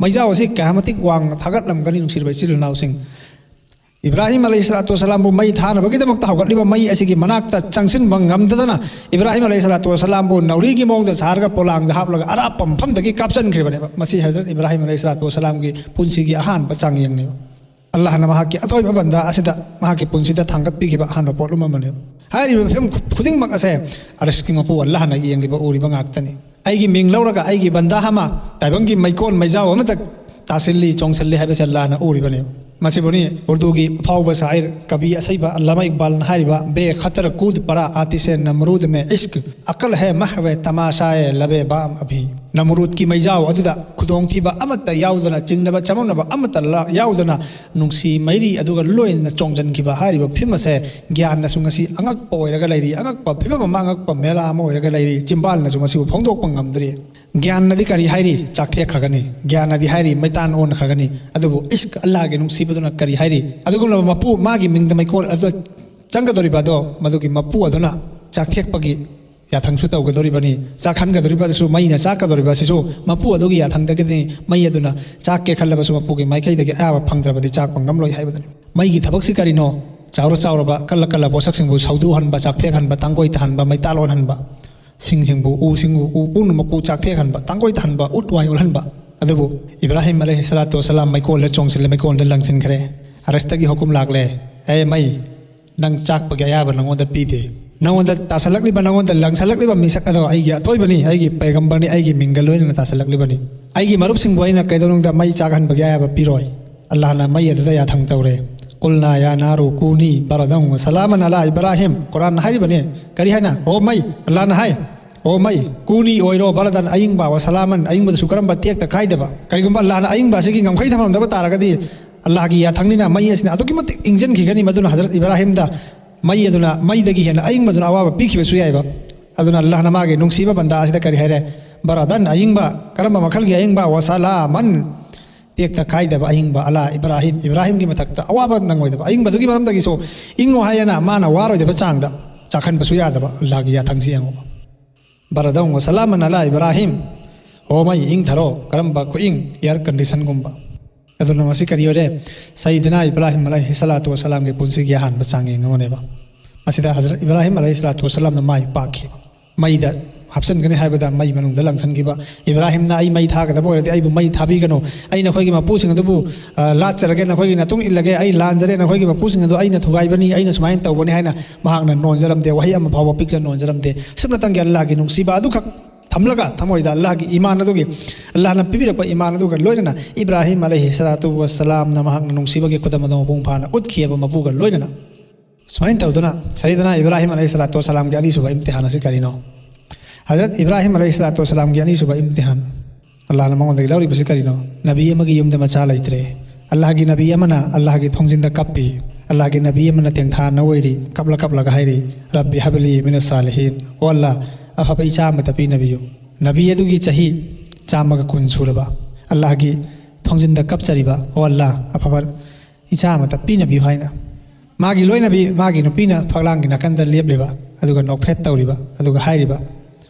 ꯃꯩꯖꯥꯎ ꯑꯁꯤ ꯀꯌꯥꯃꯇꯤꯛ ꯋꯥꯡꯅ ꯊꯥꯒꯠꯂꯝꯒꯅꯤ, ꯅꯨꯡꯁꯤꯔꯕ ꯏꯆꯤꯜ ꯏꯅꯥꯎꯁꯤꯡ꯫ ꯏꯕ꯭ꯔꯥꯍꯤꯝ ꯑꯂꯩꯍꯤ ꯁꯂꯥꯇꯨ ꯋꯁꯂꯥꯝꯕꯨ ꯃꯩ ꯊꯥꯅꯕꯒꯤꯗꯃꯛꯇ ꯍꯧꯒꯠꯂꯤꯕ ꯃꯩ ꯑꯁꯤꯒꯤ ꯃꯅꯥꯛꯇ ꯆꯪꯁꯤꯟꯕ ꯉꯝꯗꯗꯅ ꯏꯕ꯭ꯔꯥꯍꯤꯝ ꯑꯂꯩꯍꯤ ꯁꯂꯥꯇꯨ ꯋꯁꯂꯥꯝꯕꯨ ꯅꯧꯔꯤꯒꯤ ꯃꯑꯣꯡꯗ ꯁꯥꯔꯒ ꯄꯣꯂꯥꯡꯗ ꯍꯥꯞꯂꯒ ꯑꯔꯥꯞꯄ ꯃꯐꯝꯗꯒꯤ ꯀꯥꯞꯆꯟꯈ꯭ꯔꯤꯕꯅꯦꯕ꯫ ꯃꯁꯤ ꯍꯖꯔꯠ ꯏꯕ꯭ꯔꯥꯍꯤꯝ ꯑꯂꯩꯍꯤ ꯁꯂꯥꯇꯨ ꯋꯁꯂꯥꯝꯒꯤ ꯄꯨꯟꯁꯤꯒꯤ ꯑꯍꯥꯟꯕ ꯆꯥꯡꯌꯦꯡꯅꯦꯕ꯫ ꯑꯜꯂꯥꯍꯅ ꯃꯍꯥꯛꯀꯤ ꯑꯊꯣꯏꯕ ꯕꯟꯗꯥ ꯑꯁꯤꯗ ꯃꯍꯥꯛꯀꯤ ꯄꯨꯟꯁꯤꯗ ꯊꯥꯡꯒꯠꯄꯤꯈꯤꯕ ꯑꯍꯥꯟꯕ ꯄꯣꯠꯂꯨꯝ ꯑꯃꯅꯦꯕ꯫ ꯍꯥꯏꯔꯤꯕ ꯐꯤꯂꯝ ꯈꯨ-, ꯈꯨꯗꯤꯡꯃꯛ ꯑꯁꯦ ꯑꯔꯁꯀꯤ ꯃꯄꯨ ꯑꯜꯂꯥꯍꯅ ꯌꯦꯡꯂꯤꯕ, ꯎꯔꯤꯕ ꯉꯥꯛꯇꯅꯤ꯫ ꯑꯩꯒꯤ ꯃꯤꯡ ꯂꯧꯔꯒ ꯑꯩꯒꯤ ꯕꯟꯗꯥ ꯑꯃ ꯇꯥꯏꯕꯪꯒꯤ ꯃꯩꯀꯣꯜ ꯃꯩꯖꯥꯎ ꯑꯃꯗ ꯇꯥꯁꯤꯜꯂꯤ, ꯆꯣꯡꯁꯤꯜꯂꯤ ꯍꯥꯏꯕꯁꯦ ꯑꯜꯂꯥꯍꯅ ꯎꯔꯤꯕꯅꯤ꯫ ꯃꯁꯤꯕꯨꯅꯤ ꯎꯔꯗꯨꯒꯤ ꯑꯐꯥꯎꯕ ꯁꯥꯏꯔ, ꯀꯕꯤ ꯑꯁꯩꯕ ꯑꯜꯂꯥꯃꯥ ꯏꯛꯕꯥꯜꯅ ꯍꯥꯏꯔꯤꯕ, "ꯕꯦ ꯈꯇꯔ ꯀꯨꯗ ꯄꯔꯥ ꯑꯥꯇꯤꯁꯦ ꯅꯝꯔꯨꯗ ꯃꯦ ꯏꯁ꯭ꯛ, ꯑꯀꯜ ꯍꯦ ꯃꯍꯋꯦ ꯇꯃꯥꯁꯥꯌꯦ ꯂꯕꯦ ꯕꯥꯝ ꯑꯚꯤ"꯫ ꯅꯝꯔꯨꯗꯀꯤ ꯃꯩꯖꯥꯎ ꯑꯗꯨꯗ ꯈꯨꯗꯣꯡꯊꯤꯕ ꯑꯃꯠꯇ ꯌꯥꯎꯗꯅ, ꯆꯤꯡꯅꯕ ꯆꯃꯝꯅꯕ ꯑꯃꯠꯇ ꯂ-, ꯌꯥꯎꯗꯅ ꯅꯨꯡꯁꯤ ꯃꯩꯔꯤ ꯑꯗꯨꯒ ꯂꯣꯏꯅꯅ ꯆꯣꯡꯁꯤꯟꯈꯤꯕ ꯍꯥꯏꯔꯤꯕ ꯐꯤꯂꯝ ꯑꯁꯦ ꯒ꯭ꯌꯥꯟꯅꯁꯨ ꯉꯁꯤ ꯑꯉꯛꯄ ꯑꯣꯏꯔꯒ ꯂꯩꯔꯤ, ꯑꯉꯛꯄ ꯐꯤꯕꯝ ꯑꯃ, ꯑꯉꯛꯄ ꯃꯦꯂꯥ ꯑꯃ ꯑꯣꯏꯔꯒ ꯂꯩꯔꯤ, ꯆꯤꯝꯕꯥꯜꯅꯁꯨ ꯃꯁꯤꯕꯨ ꯐꯣꯡꯗꯣꯛꯄ ꯉꯝꯗ꯭ꯔꯤ꯫ ꯒ꯭ꯌꯥꯟꯅꯗꯤ ꯀꯔꯤ ꯍꯥꯏꯔꯤ? ꯆꯥꯛꯊꯦꯛꯈ꯭ꯔꯒꯅꯤ꯫ ꯒ꯭ꯌꯥꯟꯅꯗꯤ ꯍꯥꯏꯔꯤ, ꯃꯩꯇꯥꯟ ꯑꯣꯟꯈ꯭ꯔꯒꯅꯤ꯫ ꯑꯗꯨꯕꯨ ꯏꯁ꯭ꯛ, ꯑꯜꯂꯥꯍꯒꯤ ꯅꯨꯡꯁꯤꯕꯗꯨꯅ ꯀꯔꯤ ꯍꯥꯏꯔꯤ? ꯑꯗꯨꯒꯨꯝꯂꯕ ꯃꯄꯨ, ꯃꯥꯒꯤ ꯃꯤꯡꯗ ꯃꯩꯀꯣꯜ ꯑꯗꯨ ꯆꯪꯒꯗꯧꯔꯤꯕ ꯑꯗꯣ, ꯃꯗꯨꯒꯤ ꯃꯄꯨ ꯑꯗꯨꯅ ꯆꯥꯛꯊꯦꯛꯄꯒꯤ ꯌꯥꯊꯪꯁꯨ ꯇꯧꯒꯗꯧꯔꯤꯕꯅꯤ꯫ ꯆꯥꯛꯍꯟꯒꯗꯧꯔꯤꯕ ꯑꯗꯨꯁꯨ, ꯃꯩꯅ ꯆꯥꯛꯀꯗꯧꯔꯤꯕ ꯑꯁꯤꯁꯨ ꯃꯄꯨ ꯑꯗꯨꯒꯤ ꯌꯥꯊꯪꯗꯒꯤꯅꯤ꯫ ꯃꯩ ꯑꯗꯨꯅ ꯆꯥꯛꯀꯦ ꯈꯜꯂꯕꯁꯨ ꯃꯄꯨꯒꯤ ꯃꯥꯏꯀꯩꯗꯒꯤ ꯑꯌꯥꯕ ꯐꯪꯗ꯭ꯔꯕꯗꯤ ꯆꯥꯛꯄ ꯉꯝꯂꯣꯏ ꯍꯥꯏꯕꯗꯨꯅꯤ꯫ ꯃꯩꯒꯤ ꯊꯕꯛꯁꯤ ꯀꯔꯤꯅꯣ? ꯆꯥꯎꯔ ꯆꯥꯎꯔꯕ, ꯀꯜꯂ ꯀꯜꯂ ꯄꯣꯠꯁꯛꯁꯤꯡꯕꯨ ꯁꯧꯗꯨꯍꯟꯕ, ꯆꯥꯛꯊꯦꯛꯍꯟꯕ, ꯇꯥꯡꯒꯣꯏ ꯇꯥꯍꯟꯕ, ꯃꯩꯇꯥꯜ ꯑꯣꯟꯍꯟꯕ, ꯁꯤꯡꯁꯤꯡꯕꯨ, ꯎꯁꯤꯡꯕꯨ, ꯎ ꯄꯨꯝꯅꯃꯛꯄꯨ ꯆꯥꯛꯊꯦꯛꯍꯟꯕ, ꯇꯥꯡꯒꯣꯏ ꯇꯥꯍꯟꯕ, ꯎꯠ ꯋꯥꯏ ꯑꯣꯜꯍꯟꯕ꯫ ꯑꯗꯨꯕꯨ ꯏꯕ꯭ꯔꯥꯍꯤꯝ ꯑꯂꯩꯍꯤ ꯁꯂꯥꯇꯨ ꯋꯁꯂꯥꯝ ꯃꯩꯀꯣꯜꯗ ꯆꯣꯡꯁꯤꯜꯂꯦ, ꯃꯩꯀꯣꯜꯗ ꯂꯪꯁꯤꯟꯈ꯭ꯔꯦ꯫ ꯑꯔꯁꯇꯒꯤ ꯍꯨꯀꯨꯝ ꯂꯥꯛꯂꯦ, "ꯑꯦ ꯃꯩ, ꯅꯪ ꯆꯥꯛꯄꯒꯤ ꯑꯌꯥꯕ ꯅꯉꯣꯟꯗ ꯄꯤꯗꯦ꯫ ꯅꯉꯣꯟꯗ ꯇꯥꯁꯜꯂꯛꯂꯤꯕ, ꯅꯉꯣꯟꯗ ꯂꯪꯁꯜꯂꯛꯂꯤꯕ ꯃꯤꯁꯛ ꯑꯗꯣ ꯑꯩꯒꯤ ꯑꯊꯣꯏꯕꯅꯤ, ꯑꯩꯒꯤ ꯄꯩꯒꯝꯕꯔꯅꯤ, ꯑꯩꯒꯤ ꯃꯤꯡꯒ ꯂꯣꯏꯅꯅ ꯇꯥꯁꯜꯂꯛꯂꯤꯕꯅꯤ꯫ ꯑꯩꯒꯤ ꯃꯔꯨꯞꯁꯤꯡꯕꯨ ꯑꯩꯅ ꯀꯩꯗꯧꯅꯨꯡꯗ ꯃꯩ ꯆꯥꯛꯍꯟꯕꯒꯤ ꯑꯌꯥꯕ ꯄꯤꯔꯣꯏ"꯫ ꯑꯜꯂꯥꯍꯅ ꯃꯩ ꯑꯗꯨꯗ ꯌꯥꯊꯪ ꯇꯧꯔꯦ꯫ "ꯀꯨꯜꯅꯥ ꯌꯥ ꯅꯥꯔꯨ ꯀꯨꯅꯤ ꯕꯔꯗꯪ ꯋ ꯁꯂꯥꯃꯟ ꯑꯂꯥ ꯏꯕ꯭ꯔꯥꯍꯤꯝ"꯫ ꯀꯨꯔꯥꯟꯅ ꯍꯥꯏꯔꯤꯕꯅꯦ꯫ ꯀꯔꯤ ꯍꯥꯏꯅ? "ꯑꯣ ꯃꯩ", ꯑꯜꯂꯥꯍꯅ ꯍꯥꯏ, "ꯑꯣ ꯃꯩ, ꯀꯨꯅꯤ ꯑꯣꯏꯔꯣ ꯕꯔꯗꯟ, ꯑꯏꯪꯕ, ꯋ ꯁꯂꯥꯃꯟ, ꯑꯏꯪꯕꯗꯁꯨ ꯀꯔꯝꯕ ꯇꯦꯛꯇ ꯀꯥꯏꯗꯕ"꯫ ꯀꯔꯤꯒꯨꯝꯕ ꯑꯜꯂꯥꯍꯅ ꯑꯏꯪꯕ ꯑꯁꯤꯒꯤ ꯉꯝꯈꯩ ꯊꯝꯂꯝꯗꯕ ꯇꯥꯔꯒꯗꯤ, ꯑꯜꯂꯥꯍꯒꯤ ꯌꯥꯊꯪꯅꯤꯅ ꯃꯩ ꯑꯁꯤꯅ ꯑꯗꯨꯛꯀꯤ ꯃꯇꯤꯛ ꯏꯪꯖꯟꯈꯤꯒꯅꯤ, ꯃꯗꯨꯅ ꯍꯖꯔꯠ ꯏꯕ꯭ꯔꯥꯍꯤꯝꯗ ꯃꯩ ꯑꯗꯨꯅ, ꯃꯩꯗꯒꯤ ꯍꯦꯟꯅ ꯑꯏꯪꯕꯗꯨꯅ ꯑꯋꯥꯕ ꯄꯤꯈꯤꯕꯁꯨ ꯌꯥꯏꯕ꯫ ꯑꯗꯨꯅ ꯑꯜꯂꯥꯍꯅ ꯃꯥꯒꯤ ꯅꯨꯡꯁꯤꯕ ꯕꯟꯗꯥ ꯑꯁꯤꯗ ꯀꯔꯤ ꯍꯥꯏꯔꯦ? ꯕꯔꯗꯟ, ꯑꯏꯪꯕ꯫ ꯀꯔꯝꯕ ꯃꯈꯜꯒꯤ ꯑꯏꯪꯕ? ꯋꯁꯂꯥꯃꯟ, ꯇꯦꯛꯇ ꯀꯥꯏꯗꯕ ꯑꯏꯪꯕ꯫ ꯑꯂꯥ ꯏꯕ꯭ꯔꯥꯍꯤꯝ, ꯏꯕ꯭ꯔꯥꯍꯤꯝꯒꯤ ꯃꯊꯛꯇ ꯑꯋꯥꯕ ꯅꯪꯉꯣꯏꯗꯕ ꯑꯏꯪꯕꯗꯨꯒꯤ ꯃꯔꯝꯗꯒꯤꯁꯨ ꯏꯪꯉꯣ ꯍꯥꯏꯌꯦꯅ ꯃꯥꯅ ꯋꯥꯔꯣꯏꯗꯕ ꯆꯥꯡꯗ ꯆꯥꯛꯍꯟꯕꯁꯨ ꯌꯥꯗꯕ꯫ ꯑꯜꯂꯥꯍꯒꯤ ꯌꯥꯊꯪꯁꯤ ꯌꯦꯡꯉꯣ꯫ ꯕꯔꯗꯟ ꯋꯁꯂꯥꯃꯟ ꯑꯂꯥ ꯏꯕ꯭ꯔꯥꯍꯤꯝ꯫ ꯑꯣ ꯃꯩ, ꯏꯪꯊꯔꯣ꯫ ꯀꯔꯝꯕ ꯈꯨꯏꯪ? ꯑꯦꯌꯔ ꯀꯟꯗꯤꯁꯟꯒꯨꯝꯕ꯫ ꯑꯗꯨꯅ ꯃꯁꯤ ꯀꯔꯤ ꯑꯣꯏꯔꯦ? ꯁꯌꯤꯗꯅꯥ ꯏꯕ꯭ꯔꯥꯍꯤꯝ ꯑꯂꯩꯍꯤ ꯁꯂꯥꯇꯨ ꯋꯁꯂꯥꯝꯒꯤ ꯄꯨꯟꯁꯤꯒꯤ ꯑꯍꯥꯟꯕ ꯆꯥꯡꯌꯦꯡ ꯑꯃꯅꯦꯕ꯫ ꯃꯁꯤꯗ ꯍꯖꯔꯠ ꯏꯕ꯭ꯔꯥꯍꯤꯝ ꯑꯂꯩꯍꯤ ꯁꯂꯥꯇꯨ ꯋꯁꯂꯥꯝꯅ ꯃꯥꯏ ꯄꯥꯛꯈꯤ꯫ ꯃꯩꯗ ꯍꯥꯞꯆꯤꯟꯒꯅꯤ ꯍꯥꯏꯕꯗ ꯃꯩ ꯃꯅꯨꯡꯗ ꯂꯪꯁꯤꯟꯈꯤꯕ꯫ ꯏꯕ꯭ꯔꯥꯍꯤꯝꯅ, "ꯑꯩ ꯃꯩ ꯊꯥꯒꯗꯕ ꯑꯣꯏꯔꯗꯤ ꯑꯩꯕꯨ ꯃꯩ ꯊꯥꯕꯤꯒꯅꯨ꯫ ꯑꯩ ꯅꯈꯣꯏꯒꯤ ꯃꯄꯨꯁꯤꯡ ꯑꯗꯨꯕꯨ, ꯑ, ꯂꯥꯠꯆꯔꯒꯦ, ꯅꯈꯣꯏꯒꯤ ꯃꯇꯨꯡ ꯏꯜꯂꯒꯦ, ꯑꯩ ꯂꯥꯟꯖꯔꯦ, ꯅꯈꯣꯏꯒꯤ ꯃꯄꯨꯁꯤꯡ ꯑꯗꯨ ꯑꯩꯅ ꯊꯨꯒꯥꯏꯕꯅꯤ, ꯑꯩꯅ ꯁꯨꯃꯥꯏꯅ ꯇꯧꯕꯅꯤ" ꯍꯥꯏꯅ ꯃꯍꯥꯛꯅ ꯅꯣꯟꯖꯔꯝꯗꯦ, ꯋꯥꯍꯩ ꯑꯃ ꯐꯥꯎꯕ ꯄꯤꯛꯆ ꯅꯣꯟꯖꯔꯝꯗꯦ꯫ ꯁꯨꯞꯅꯇꯪꯒꯤ ꯑꯜꯂꯥꯍꯒꯤ ꯅꯨꯡꯁꯤꯕ ꯑꯗꯨꯈꯛ ꯊꯝꯂꯒ, ꯊꯃꯣꯏꯗ ꯑꯜꯂꯥꯍꯒꯤ ꯏꯃꯥꯟ ꯑꯗꯨꯒꯤ, ꯑꯜꯂꯥꯍꯅ ꯄꯤꯕꯤꯔꯛꯄ ꯏꯃꯥꯟ ꯑꯗꯨꯒ ꯂꯣꯏꯅꯅ ꯏꯕ꯭ꯔꯥꯍꯤꯝ ꯑꯂꯩꯍꯤ ꯁꯂꯥꯇꯨ ꯋꯁꯂꯥꯝꯅ ꯃꯍꯥꯛꯅ ꯅꯨꯡꯁꯤꯕꯒꯤ ꯈꯨꯗꯝ ꯑꯗꯨ ꯃꯄꯨꯡ ꯐꯥꯅ ꯎꯠꯈꯤꯑꯕ ꯃꯄꯨꯒ ꯂꯣꯏꯅꯅ꯫ ꯁꯨꯃꯥꯏꯅ ꯇꯧꯗꯨꯅ ꯁꯌꯤꯗꯅꯥ ꯏꯕ꯭ꯔꯥꯍꯤꯝ ꯑꯂꯩꯍꯤ ꯁꯂꯥꯇꯨ ꯋꯁꯂꯥꯝꯒꯤ ꯑꯅꯤꯁꯨꯕ ꯏꯝꯇꯤꯍꯥꯟ ꯑꯁꯤ ꯀꯔꯤꯅꯣ? ꯍꯖꯔꯠ ꯏꯕ꯭ꯔꯥꯍꯤꯝ ꯑꯂꯩꯍꯤ ꯁꯂꯥꯇꯨ ꯋꯁꯂꯥꯝꯒꯤ ꯑꯅꯤꯁꯨꯕ ꯏꯝꯇꯤꯍꯥꯟ꯫ ꯑꯜꯂꯥꯍꯅ ꯃꯉꯣꯟꯗꯒꯤ ꯂꯧꯔꯤꯕꯁꯤ ꯀꯔꯤꯅꯣ? ꯅꯕꯤ ꯑꯃꯒꯤ ꯌꯨꯝꯗ ꯃꯆꯥ ꯂꯩꯇ꯭ꯔꯦ꯫ ꯑꯜꯂꯥꯍꯒꯤ ꯅꯕꯤ ꯑꯃꯅ ꯑꯜꯂꯥꯍꯒꯤ ꯊꯣꯡꯖꯤꯟꯗ ꯀꯞꯄꯤ꯫ ꯑꯜꯂꯥꯍꯒꯤ ꯅꯕꯤ ꯑꯃꯅ ꯇꯦꯡꯊꯥ ꯅꯣꯏꯔꯤ, ꯀꯞꯂ ꯀꯞꯂꯒ ꯍꯥꯏꯔꯤ, "ꯔꯕꯤ ꯍꯕꯂꯤ ꯃꯤꯅ ꯁꯥꯂꯤꯍꯤꯟ, ꯑꯣ ꯑꯜꯂꯥꯍ, ꯑꯐꯕ ꯏꯆꯥ ꯑꯃꯇ ꯄꯤꯅꯕꯤꯌꯨ"꯫ ꯅꯕꯤ ꯑꯗꯨꯒꯤ ꯆꯍꯤ ꯆꯥꯝꯃꯒ ꯀꯨꯟ ꯁꯨꯔꯕ, ꯑꯜꯂꯥꯍꯒꯤ ꯊꯣꯡꯖꯤꯟꯗ ꯀꯞꯆꯔꯤꯕ, "ꯑꯣ ꯑꯜꯂꯥꯍ, ꯑꯐꯕ ꯏꯆꯥ ꯑꯃꯇ ꯄꯤꯅꯕꯤꯌꯨ" ꯍꯥꯏꯅ꯫ ꯃꯥꯒꯤ ꯂꯣꯏꯅꯕꯤ, ꯃꯥꯒꯤ ꯅꯨꯄꯤꯅ ꯐꯛꯂꯥꯡꯒꯤ ꯅꯥꯀꯟꯗ ꯂꯦꯞꯂꯤꯕ, ꯑꯗꯨꯒ ꯅꯣꯛꯐꯦꯠ ꯇꯧꯔꯤꯕ, ꯑꯗꯨꯒ ꯍꯥꯏꯔꯤꯕ,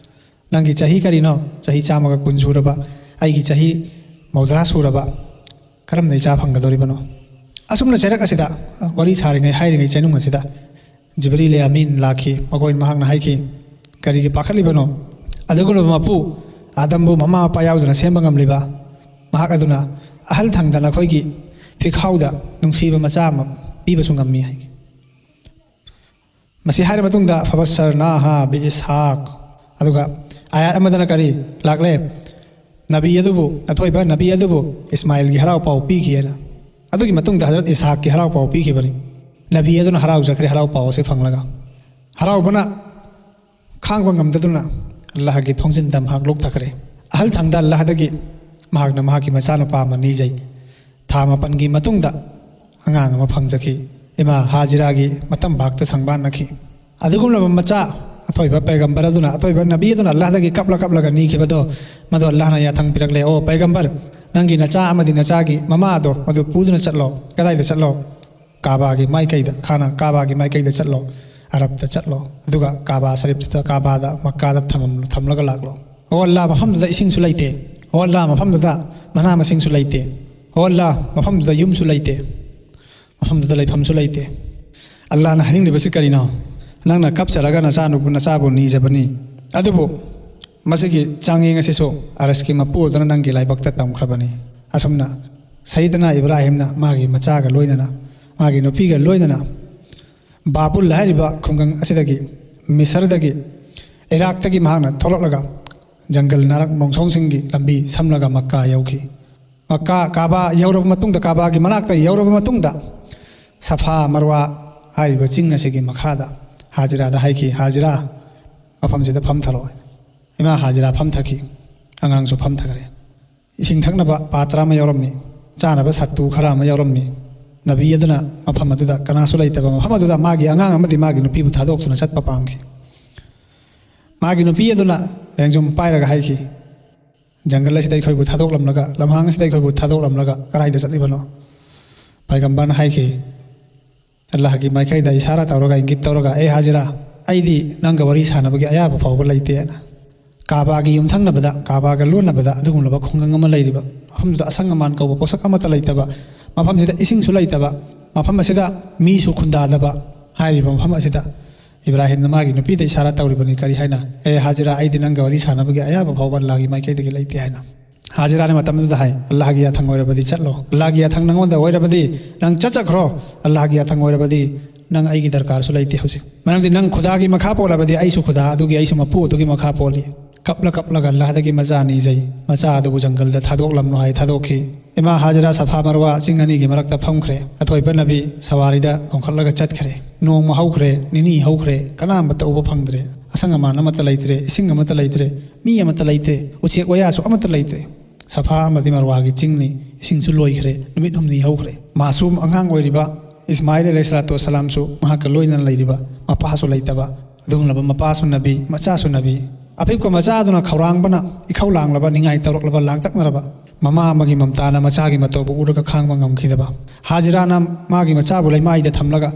"ꯅꯪꯒꯤ ꯆꯍꯤ ꯀꯔꯤꯅꯣ? ꯆꯍꯤ ꯆꯥꯝꯃꯒ ꯀꯨꯟ ꯁꯨꯔꯕ, ꯑꯩꯒꯤ ꯆꯍꯤ ꯃꯧꯗ꯭ꯔꯥ ꯁꯨꯔꯕ, ꯀꯔꯝꯅ ꯏꯆꯥ ꯐꯪꯒꯗꯧꯔꯤꯕꯅꯣ?" ꯑꯁꯨꯝꯅ ꯆꯩꯔꯛ ꯑꯁꯤꯗ, ꯋꯥꯔꯤ ꯁꯥꯔꯤꯉꯩ, ꯍꯥꯏꯔꯤꯉꯩ ꯆꯩꯅꯨꯡ ꯑꯁꯤꯗ ꯖꯤꯕ꯭ꯔꯤꯂꯦ ꯑꯃꯤꯟ ꯂꯥꯛꯈꯤ꯫ ꯃꯈꯣꯏ, ꯃꯍꯥꯛꯅ ꯍꯥꯏꯈꯤ, "ꯀꯔꯤꯒꯤ ꯄꯥꯈꯠꯂꯤꯕꯅꯣ? ꯑꯗꯨꯒꯨꯝꯂꯕ ꯃꯄꯨ ꯑꯥꯗꯝꯕꯨ ꯃꯃꯥ ꯃꯄꯥ ꯌꯥꯎꯗꯅ ꯁꯦꯝꯕ ꯉꯝꯂꯤꯕ ꯃꯍꯥꯛ ꯑꯗꯨꯅ ꯑꯍꯜ ꯊꯪꯗ ꯅꯈꯣꯏꯒꯤ ꯐꯤꯈꯥꯎꯗ ꯅꯨꯡꯁꯤꯕ ꯃꯆꯥ ꯑꯃ ꯄꯤꯕꯁꯨ ꯉꯝꯃꯤ" ꯍꯥꯏꯈꯤ꯫ ꯃꯁꯤ ꯍꯥꯏꯔ ꯃꯇꯨꯡꯗ, "ꯐꯕꯁꯔꯅꯥꯍꯥ ꯕꯤ ꯏꯁꯍꯥꯛ", ꯑꯗꯨꯒ ꯑꯥꯌꯥꯠ ꯑꯃꯗꯅ ꯀꯔꯤ ꯂꯥꯛꯂꯦ? "ꯅꯕꯤ ꯑꯗꯨꯕꯨ, ꯑꯊꯣꯏꯕ ꯅꯕꯤ ꯑꯗꯨꯕꯨ ꯏꯁꯃꯥꯏꯜꯒꯤ ꯍꯔꯥꯎ ꯄꯥꯎ ꯄꯤꯈꯤ" ꯍꯥꯏꯅ꯫ ꯑꯗꯨꯒꯤ ꯃꯇꯨꯡꯗ ꯍꯖꯔꯠ ꯏꯁꯍꯥꯛꯀꯤ ꯍꯔꯥꯎ ꯄꯥꯎ ꯄꯤꯈꯤꯕꯅꯤ꯫ ꯅꯕꯤ ꯑꯗꯨꯅ ꯍꯔꯥꯎꯖꯈ꯭ꯔꯦ ꯍꯔꯥꯎ ꯄꯥꯎ ꯑꯁꯤ ꯐꯪꯂꯒ꯫ ꯍꯔꯥꯎꯕꯅ ꯈꯥꯡꯕ ꯉꯝꯗꯗꯨꯅ ꯑꯜꯂꯥꯍꯒꯤ ꯊꯣꯡꯖꯤꯟꯗ ꯃꯍꯥꯛ ꯂꯣꯛꯊꯈ꯭ꯔꯦ꯫ ꯑꯍꯜ ꯊꯪꯗ ꯑꯜꯂꯥꯍꯗꯒꯤ ꯃꯍꯥꯛꯅ ꯃꯍꯥꯛꯀꯤ ꯃꯆꯥꯅꯨꯄꯥ ꯑꯃ ꯅꯤꯖꯩ꯫ ꯊꯥ ꯃꯥꯄꯟꯒꯤ ꯃꯇꯨꯡꯗ ꯑꯉꯥꯡ ꯑꯃ ꯐꯪꯖꯈꯤ꯫ ꯏꯃꯥ ꯍꯥꯖꯤꯔꯥꯒꯤ ꯃꯇꯝ ꯚꯥꯛꯇ ꯁꯪꯕꯥꯟꯅꯈꯤ꯫ ꯑꯗꯨꯒꯨꯝꯂꯕ ꯃꯆꯥ ꯑꯊꯣꯏꯕ ꯄꯩꯒꯝꯕꯔ ꯑꯗꯨꯅ, ꯑꯊꯣꯏꯕ ꯅꯕꯤ ꯑꯗꯨꯅ ꯑꯜꯂꯥꯍꯗꯒꯤ ꯀꯞꯂ ꯀꯞꯂꯒ ꯅꯤꯈꯤꯕꯗꯣ, ꯃꯗꯨ ꯑꯜꯂꯥꯍꯅ ꯌꯥꯊꯪ ꯄꯤꯔꯛꯂꯦ, "ꯑꯣ ꯄꯩꯒꯝꯕꯔ, ꯅꯪꯒꯤ ꯅꯆꯥ ꯑꯃꯗꯤ ꯅꯆꯥꯒꯤ ꯃꯃꯥ ꯑꯗꯣ ꯃꯗꯨ ꯄꯨꯗꯨꯅ ꯆꯠꯂꯣ꯫ ꯀꯗꯥꯏꯗ ꯆꯠꯂꯣ? ꯀꯥꯕꯥꯒꯤ ꯃꯥꯏꯀꯩꯗ, ꯈꯥꯅ ꯀꯥꯕꯥꯒꯤ ꯃꯥꯏꯀꯩꯗ ꯆꯠꯂꯣ, ꯑꯔꯕꯇ ꯆꯠꯂꯣ, ꯑꯗꯨꯒ ꯀꯥꯕꯥ ꯁꯔꯤꯐꯇꯨꯗ, ꯀꯥꯕꯥꯗ, ꯃꯛꯀꯥꯗ ꯊꯝꯂꯝ-, ꯊꯝꯂꯒ ꯂꯥꯛꯂꯣ꯫ ꯑꯣ ꯑꯜꯂꯥ, ꯃꯐꯝꯗꯨꯗ ꯏꯁꯤꯡꯁꯨ ꯂꯩꯇꯦ꯫ ꯑꯣ ꯑꯜꯂꯥ, ꯃꯐꯝꯗꯨꯗ ꯃꯅꯥ ꯃꯁꯤꯡꯁꯨ ꯂꯩꯇꯦ꯫ ꯑꯣ ꯑꯜꯂꯥ, ꯃꯐꯝꯗꯨꯗ ꯌꯨꯝꯁꯨ ꯂꯩꯇꯦ꯫ ꯃꯐꯝꯗꯨꯗ ꯂꯩꯐꯝꯁꯨ ꯂꯩꯇꯦ꯫ ꯑꯜꯂꯥꯅ ꯍꯥꯏꯅꯤꯡꯂꯤꯕꯁꯤ ꯀꯔꯤꯅꯣ? ꯅꯪꯅ ꯀꯞꯆꯔꯒ ꯅꯆꯥꯅꯨꯄꯨ-, ꯅꯆꯥꯕꯨ ꯅꯤꯖꯕꯅꯤ, ꯑꯗꯨꯕꯨ ꯃꯁꯤꯒꯤ ꯆꯥꯡꯌꯦꯡ ꯑꯁꯤꯁꯨ ꯑꯔꯁꯀꯤ ꯃꯄꯨ ꯑꯗꯨꯅ ꯅꯪꯒꯤ ꯂꯥꯏꯕꯛꯇ ꯇꯝꯈ꯭ꯔꯕꯅꯤ꯫" ꯑꯁꯨꯝꯅ ꯁꯩꯗꯅꯥ ꯏꯕ꯭ꯔꯥꯍꯤꯝꯅ ꯃꯥꯒꯤ ꯃꯆꯥꯒ ꯂꯣꯏꯅꯅ, ꯃꯥꯒꯤ ꯅꯨꯄꯤꯒ ꯂꯣꯏꯅꯅ ꯕꯥꯕꯨꯜ ꯍꯥꯏꯔꯤꯕ ꯈꯨꯡꯒꯪ ꯑꯁꯤꯗꯒꯤ, ꯃꯤꯁꯔꯗꯒꯤ, ꯏꯔꯥꯛꯇꯒꯤ ꯃꯍꯥꯛꯅ ꯊꯣꯛꯂꯛꯂꯒ ꯖꯪꯒꯜ ꯅꯥꯔꯛ ꯃꯣꯡꯁꯣꯡꯁꯤꯡꯒꯤ ꯂꯝꯕꯤ ꯁꯝꯂꯒ ꯃꯛꯀꯥ ꯌꯧꯈꯤ꯫ ꯃꯛꯀꯥ, ꯀꯥꯕꯥ ꯌꯧꯔꯕ ꯃꯇꯨꯡꯗ, ꯀꯥꯕꯥꯒꯤ ꯃꯅꯥꯛꯇ ꯌꯧꯔꯕ ꯃꯇꯨꯡꯗ, ꯁꯐꯥ ꯃꯔꯋꯥ ꯍꯥꯏꯔꯤꯕ ꯆꯤꯡ ꯑꯁꯤꯒꯤ ꯃꯈꯥꯗ ꯍꯥꯖꯤꯔꯥꯗ ꯍꯥꯏꯈꯤ, "ꯍꯥꯖꯤꯔꯥ, ꯃꯐꯝꯁꯤꯗ ꯐꯝꯊꯔꯣ꯫" ꯏꯃꯥ ꯍꯥꯖꯤꯔꯥ ꯐꯝꯊꯈꯤ, ꯑꯉꯥꯡꯁꯨ ꯐꯝꯊꯈ꯭ꯔꯦ꯫ ꯏꯁꯤꯡ ꯊꯛꯅꯕ ꯄꯥꯇ꯭ꯔ ꯑꯃ ꯌꯥꯎꯔꯝꯃꯤ, ꯆꯥꯅꯕ ꯁꯠꯇꯨ ꯈꯔ ꯑꯃ ꯌꯥꯎꯔꯝꯃꯤ꯫ ꯅꯕꯤ ꯑꯗꯨꯅ ꯃꯐꯝ ꯑꯗꯨꯗ ꯀꯅꯥꯁꯨ ꯂꯩꯇꯕ ꯃꯐꯝ ꯑꯗꯨꯗ ꯃꯥꯒꯤ ꯑꯉꯥꯡ ꯑꯃꯗꯤ ꯃꯥꯒꯤ ꯅꯨꯄꯤꯕꯨ ꯊꯥꯗꯣꯛꯇꯨꯅ ꯆꯠꯄ ꯄꯥꯝꯈꯤ꯫ ꯃꯥꯒꯤ ꯅꯨꯄꯤ ꯑꯗꯨꯅ ꯂꯦꯡꯖꯨꯝ ꯄꯥꯏꯔꯒ ꯍꯥꯏꯈꯤ, "ꯖꯪꯒꯜ ꯑꯁꯤꯗ ꯑꯩꯈꯣꯏꯕꯨ ꯊꯥꯗꯣꯛꯂꯝꯂꯒ, ꯂꯝꯍꯥꯡ ꯑꯁꯤꯗ ꯑꯩꯈꯣꯏꯕꯨ ꯊꯥꯗꯣꯛꯂꯝꯂꯒ ꯀꯗꯥꯏꯗ ꯆꯠꯂꯤꯕꯅꯣ?" ꯄꯥꯏꯒꯝꯕꯔꯅ ꯍꯥꯏꯈꯤ, ꯑꯜꯂꯥꯍꯒꯤ ꯃꯥꯏꯀꯩꯗ ꯏꯁꯥꯔꯥ ꯇꯧꯔꯒ, ꯏꯪꯒꯤꯠ ꯇꯧꯔꯒ, "ꯑꯦ ꯍꯥꯖꯤꯔꯥ, ꯑꯩꯗꯤ ꯅꯪꯒ ꯋꯥꯔꯤ ꯁꯥꯟꯅꯕꯒꯤ ꯑꯌꯥꯕ ꯐꯥꯎꯕ ꯂꯩꯇꯦꯅ꯫ ꯀꯥꯕꯥꯒꯤ ꯌꯨꯝꯊꯪꯅꯕꯗ, ꯀꯥꯕꯥꯒ ꯂꯣꯟꯅꯕꯗ ꯑꯗꯨꯒꯨꯝꯂꯕ ꯈꯨꯡꯒꯪ ꯑꯃ ꯂꯩꯔꯤꯕ, ꯃꯐꯝꯗꯨꯗ ꯑꯁꯪ ꯑꯃꯥꯟ ꯀꯧꯕ ꯄꯣꯠꯁꯛ ꯑꯃꯠꯇ ꯂꯩꯇꯕ, ꯃꯐꯝꯁꯤꯗ ꯏꯁꯤꯡꯁꯨ ꯂꯩꯇꯕ, ꯃꯐꯝ ꯑꯁꯤꯗ ꯃꯤꯁꯨ ꯈꯨꯟꯗꯥꯗꯕ ꯍꯥꯏꯔꯤꯕ ꯃꯐꯝ ꯑꯁꯤꯗ ꯏꯕ꯭ꯔꯥꯍꯤꯝꯅ ꯃꯥꯒꯤ ꯅꯨꯄꯤꯗ ꯏꯁꯥꯔꯥ ꯇꯧꯔꯤꯕꯅꯤ꯫ ꯀꯔꯤ ꯍꯥꯏꯅ? ꯑꯦ ꯍꯥꯖꯤꯔꯥ, ꯑꯩꯗꯤ ꯅꯪꯒ ꯋꯥꯔꯤ ꯁꯥꯟꯅꯕꯒꯤ ꯑꯌꯥꯕ ꯐꯥꯎꯕ ꯑꯜꯂꯥꯍꯒꯤ ꯃꯥꯏꯀꯩꯗꯒꯤ ꯂꯩꯇꯦ" ꯍꯥꯏꯅ꯫ ꯍꯥꯖꯤꯔꯥꯅ ꯃꯇꯝꯗꯨꯗ ꯍꯥꯏ, "ꯑꯜꯂꯥꯍꯒꯤ ꯌꯥꯊꯪ ꯑꯣꯏꯔꯕꯗꯤ ꯆꯠꯂꯣ, ꯑꯜꯂꯥꯍꯒꯤ ꯌꯥꯊꯪ ꯅꯪꯉꯣꯟꯗ ꯑꯣꯏꯔꯕꯗꯤ ꯅꯪ ꯆꯠꯆꯈ꯭ꯔꯣ, ꯑꯜꯂꯥꯍꯒꯤ ꯌꯥꯊꯪ ꯑꯣꯏꯔꯕꯗꯤ ꯅꯪ ꯑꯩꯒꯤ ꯗꯔꯀꯥꯔꯁꯨ ꯂꯩꯇꯦ ꯍꯧꯖꯤꯛ꯫ ꯃꯔꯝꯗꯤ ꯅꯪ ꯈꯨꯗꯥꯒꯤ ꯃꯈꯥ ꯄꯣꯜꯂꯕꯗꯤ ꯑꯩꯁꯨ ꯈꯨꯗꯥ ꯑꯗꯨꯒꯤ, ꯑꯩꯁꯨ ꯃꯄꯨ ꯑꯗꯨꯒꯤ ꯃꯈꯥ ꯄꯣꯜꯂꯤ꯫" ꯀꯞꯂ ꯀꯞꯂꯒ ꯑꯜꯂꯥꯍꯗꯒꯤ ꯃꯆꯥ ꯅꯤꯖꯩ꯫ ꯃꯆꯥ ꯑꯗꯨꯕꯨ ꯖꯪꯒꯜꯗ ꯊꯥꯗꯣꯛꯂꯝꯂꯣ ꯍꯥꯏ, ꯊꯥꯗꯣꯛꯈꯤ꯫ ꯏꯃꯥ ꯍꯥꯖꯤꯔꯥ ꯁꯐꯥ ꯃꯔꯋꯥ ꯆꯤꯡ ꯑꯅꯤꯒꯤ ꯃꯔꯛꯇ ꯐꯝꯈ꯭ꯔꯦ꯫ ꯑꯊꯣꯏꯕ ꯅꯕꯤ ꯁꯋꯥꯔꯤꯗ ꯇꯣꯡꯈꯠꯂꯒ ꯆꯠꯈ꯭ꯔꯦ꯫ ꯅꯣꯡꯃ ꯍꯧꯈ꯭ꯔꯦ, ꯅꯤꯅꯤ ꯍꯧꯈ꯭ꯔꯦ, ꯀꯅꯥꯃꯠꯇ ꯎꯕ ꯐꯪꯗ꯭ꯔꯦ꯫ ꯑꯁꯪ ꯑꯃꯥꯟ ꯑꯃꯠꯇ ꯂꯩꯇ꯭ꯔꯦ, ꯏꯁꯤꯡ ꯑꯃꯠꯇ ꯂꯩꯇ꯭ꯔꯦ, ꯃꯤ ꯑꯃꯠꯇ ꯂꯩꯇ꯭ꯔꯦ, ꯎꯆꯦꯛ ꯋꯥꯌꯥꯁꯨ ꯑꯃꯠꯇ ꯂꯩꯇ꯭ꯔꯦ꯫ ꯁꯐꯥ ꯑꯃꯗꯤ ꯃꯔꯋꯥꯒꯤ ꯆꯤꯡꯅꯤ꯫ ꯏꯁꯤꯡꯁꯨ ꯂꯣꯏꯈ꯭ꯔꯦ꯫ ꯅꯨꯃꯤꯠ ꯍꯨꯝꯅꯤ ꯍꯧꯈ꯭ꯔꯦ꯫ ꯃꯥꯁꯨꯝ ꯑꯉꯥꯡ ꯑꯣꯏꯔꯤꯕ ꯏꯁꯃꯥꯏꯜ ꯑꯂꯩꯍꯤꯁꯁꯂꯥꯇꯨ ꯋꯁꯁꯂꯥꯝꯁꯨ ꯃꯍꯥꯛꯀ ꯂꯣꯏꯅꯅ ꯂꯩꯔꯤꯕ, ꯃꯄꯥꯁꯨ ꯂꯩꯇꯕ꯫ ꯑꯗꯨꯒꯨꯝꯂꯕ ꯃꯄꯥꯁꯨ ꯅꯕꯤ, ꯃꯆꯥꯁꯨ ꯅꯕꯤ꯫ ꯑꯄꯤꯛꯄ ꯃꯆꯥ ꯑꯗꯨꯅ ꯈꯧꯔꯥꯡꯕꯅ, ꯏꯈꯧ ꯂꯥꯡꯂꯕ, ꯅꯤꯡꯉꯥꯏ ꯇꯧꯔꯛꯂꯕ, ꯂꯥꯡꯇꯛꯅꯔꯕ ꯃꯃꯥ ꯑꯃꯒꯤ ꯃꯃꯇꯥꯅ ꯃꯆꯥꯒꯤ ꯃꯇꯧꯕꯨ ꯎꯔꯒ ꯈꯥꯡꯕ ꯉꯝꯈꯤꯗꯕ꯫ ꯍꯥꯖꯤꯔꯥꯅ ꯃꯥꯒꯤ ꯃꯆꯥꯕꯨ ꯂꯩꯃꯥꯏꯗ ꯊꯝꯂꯒ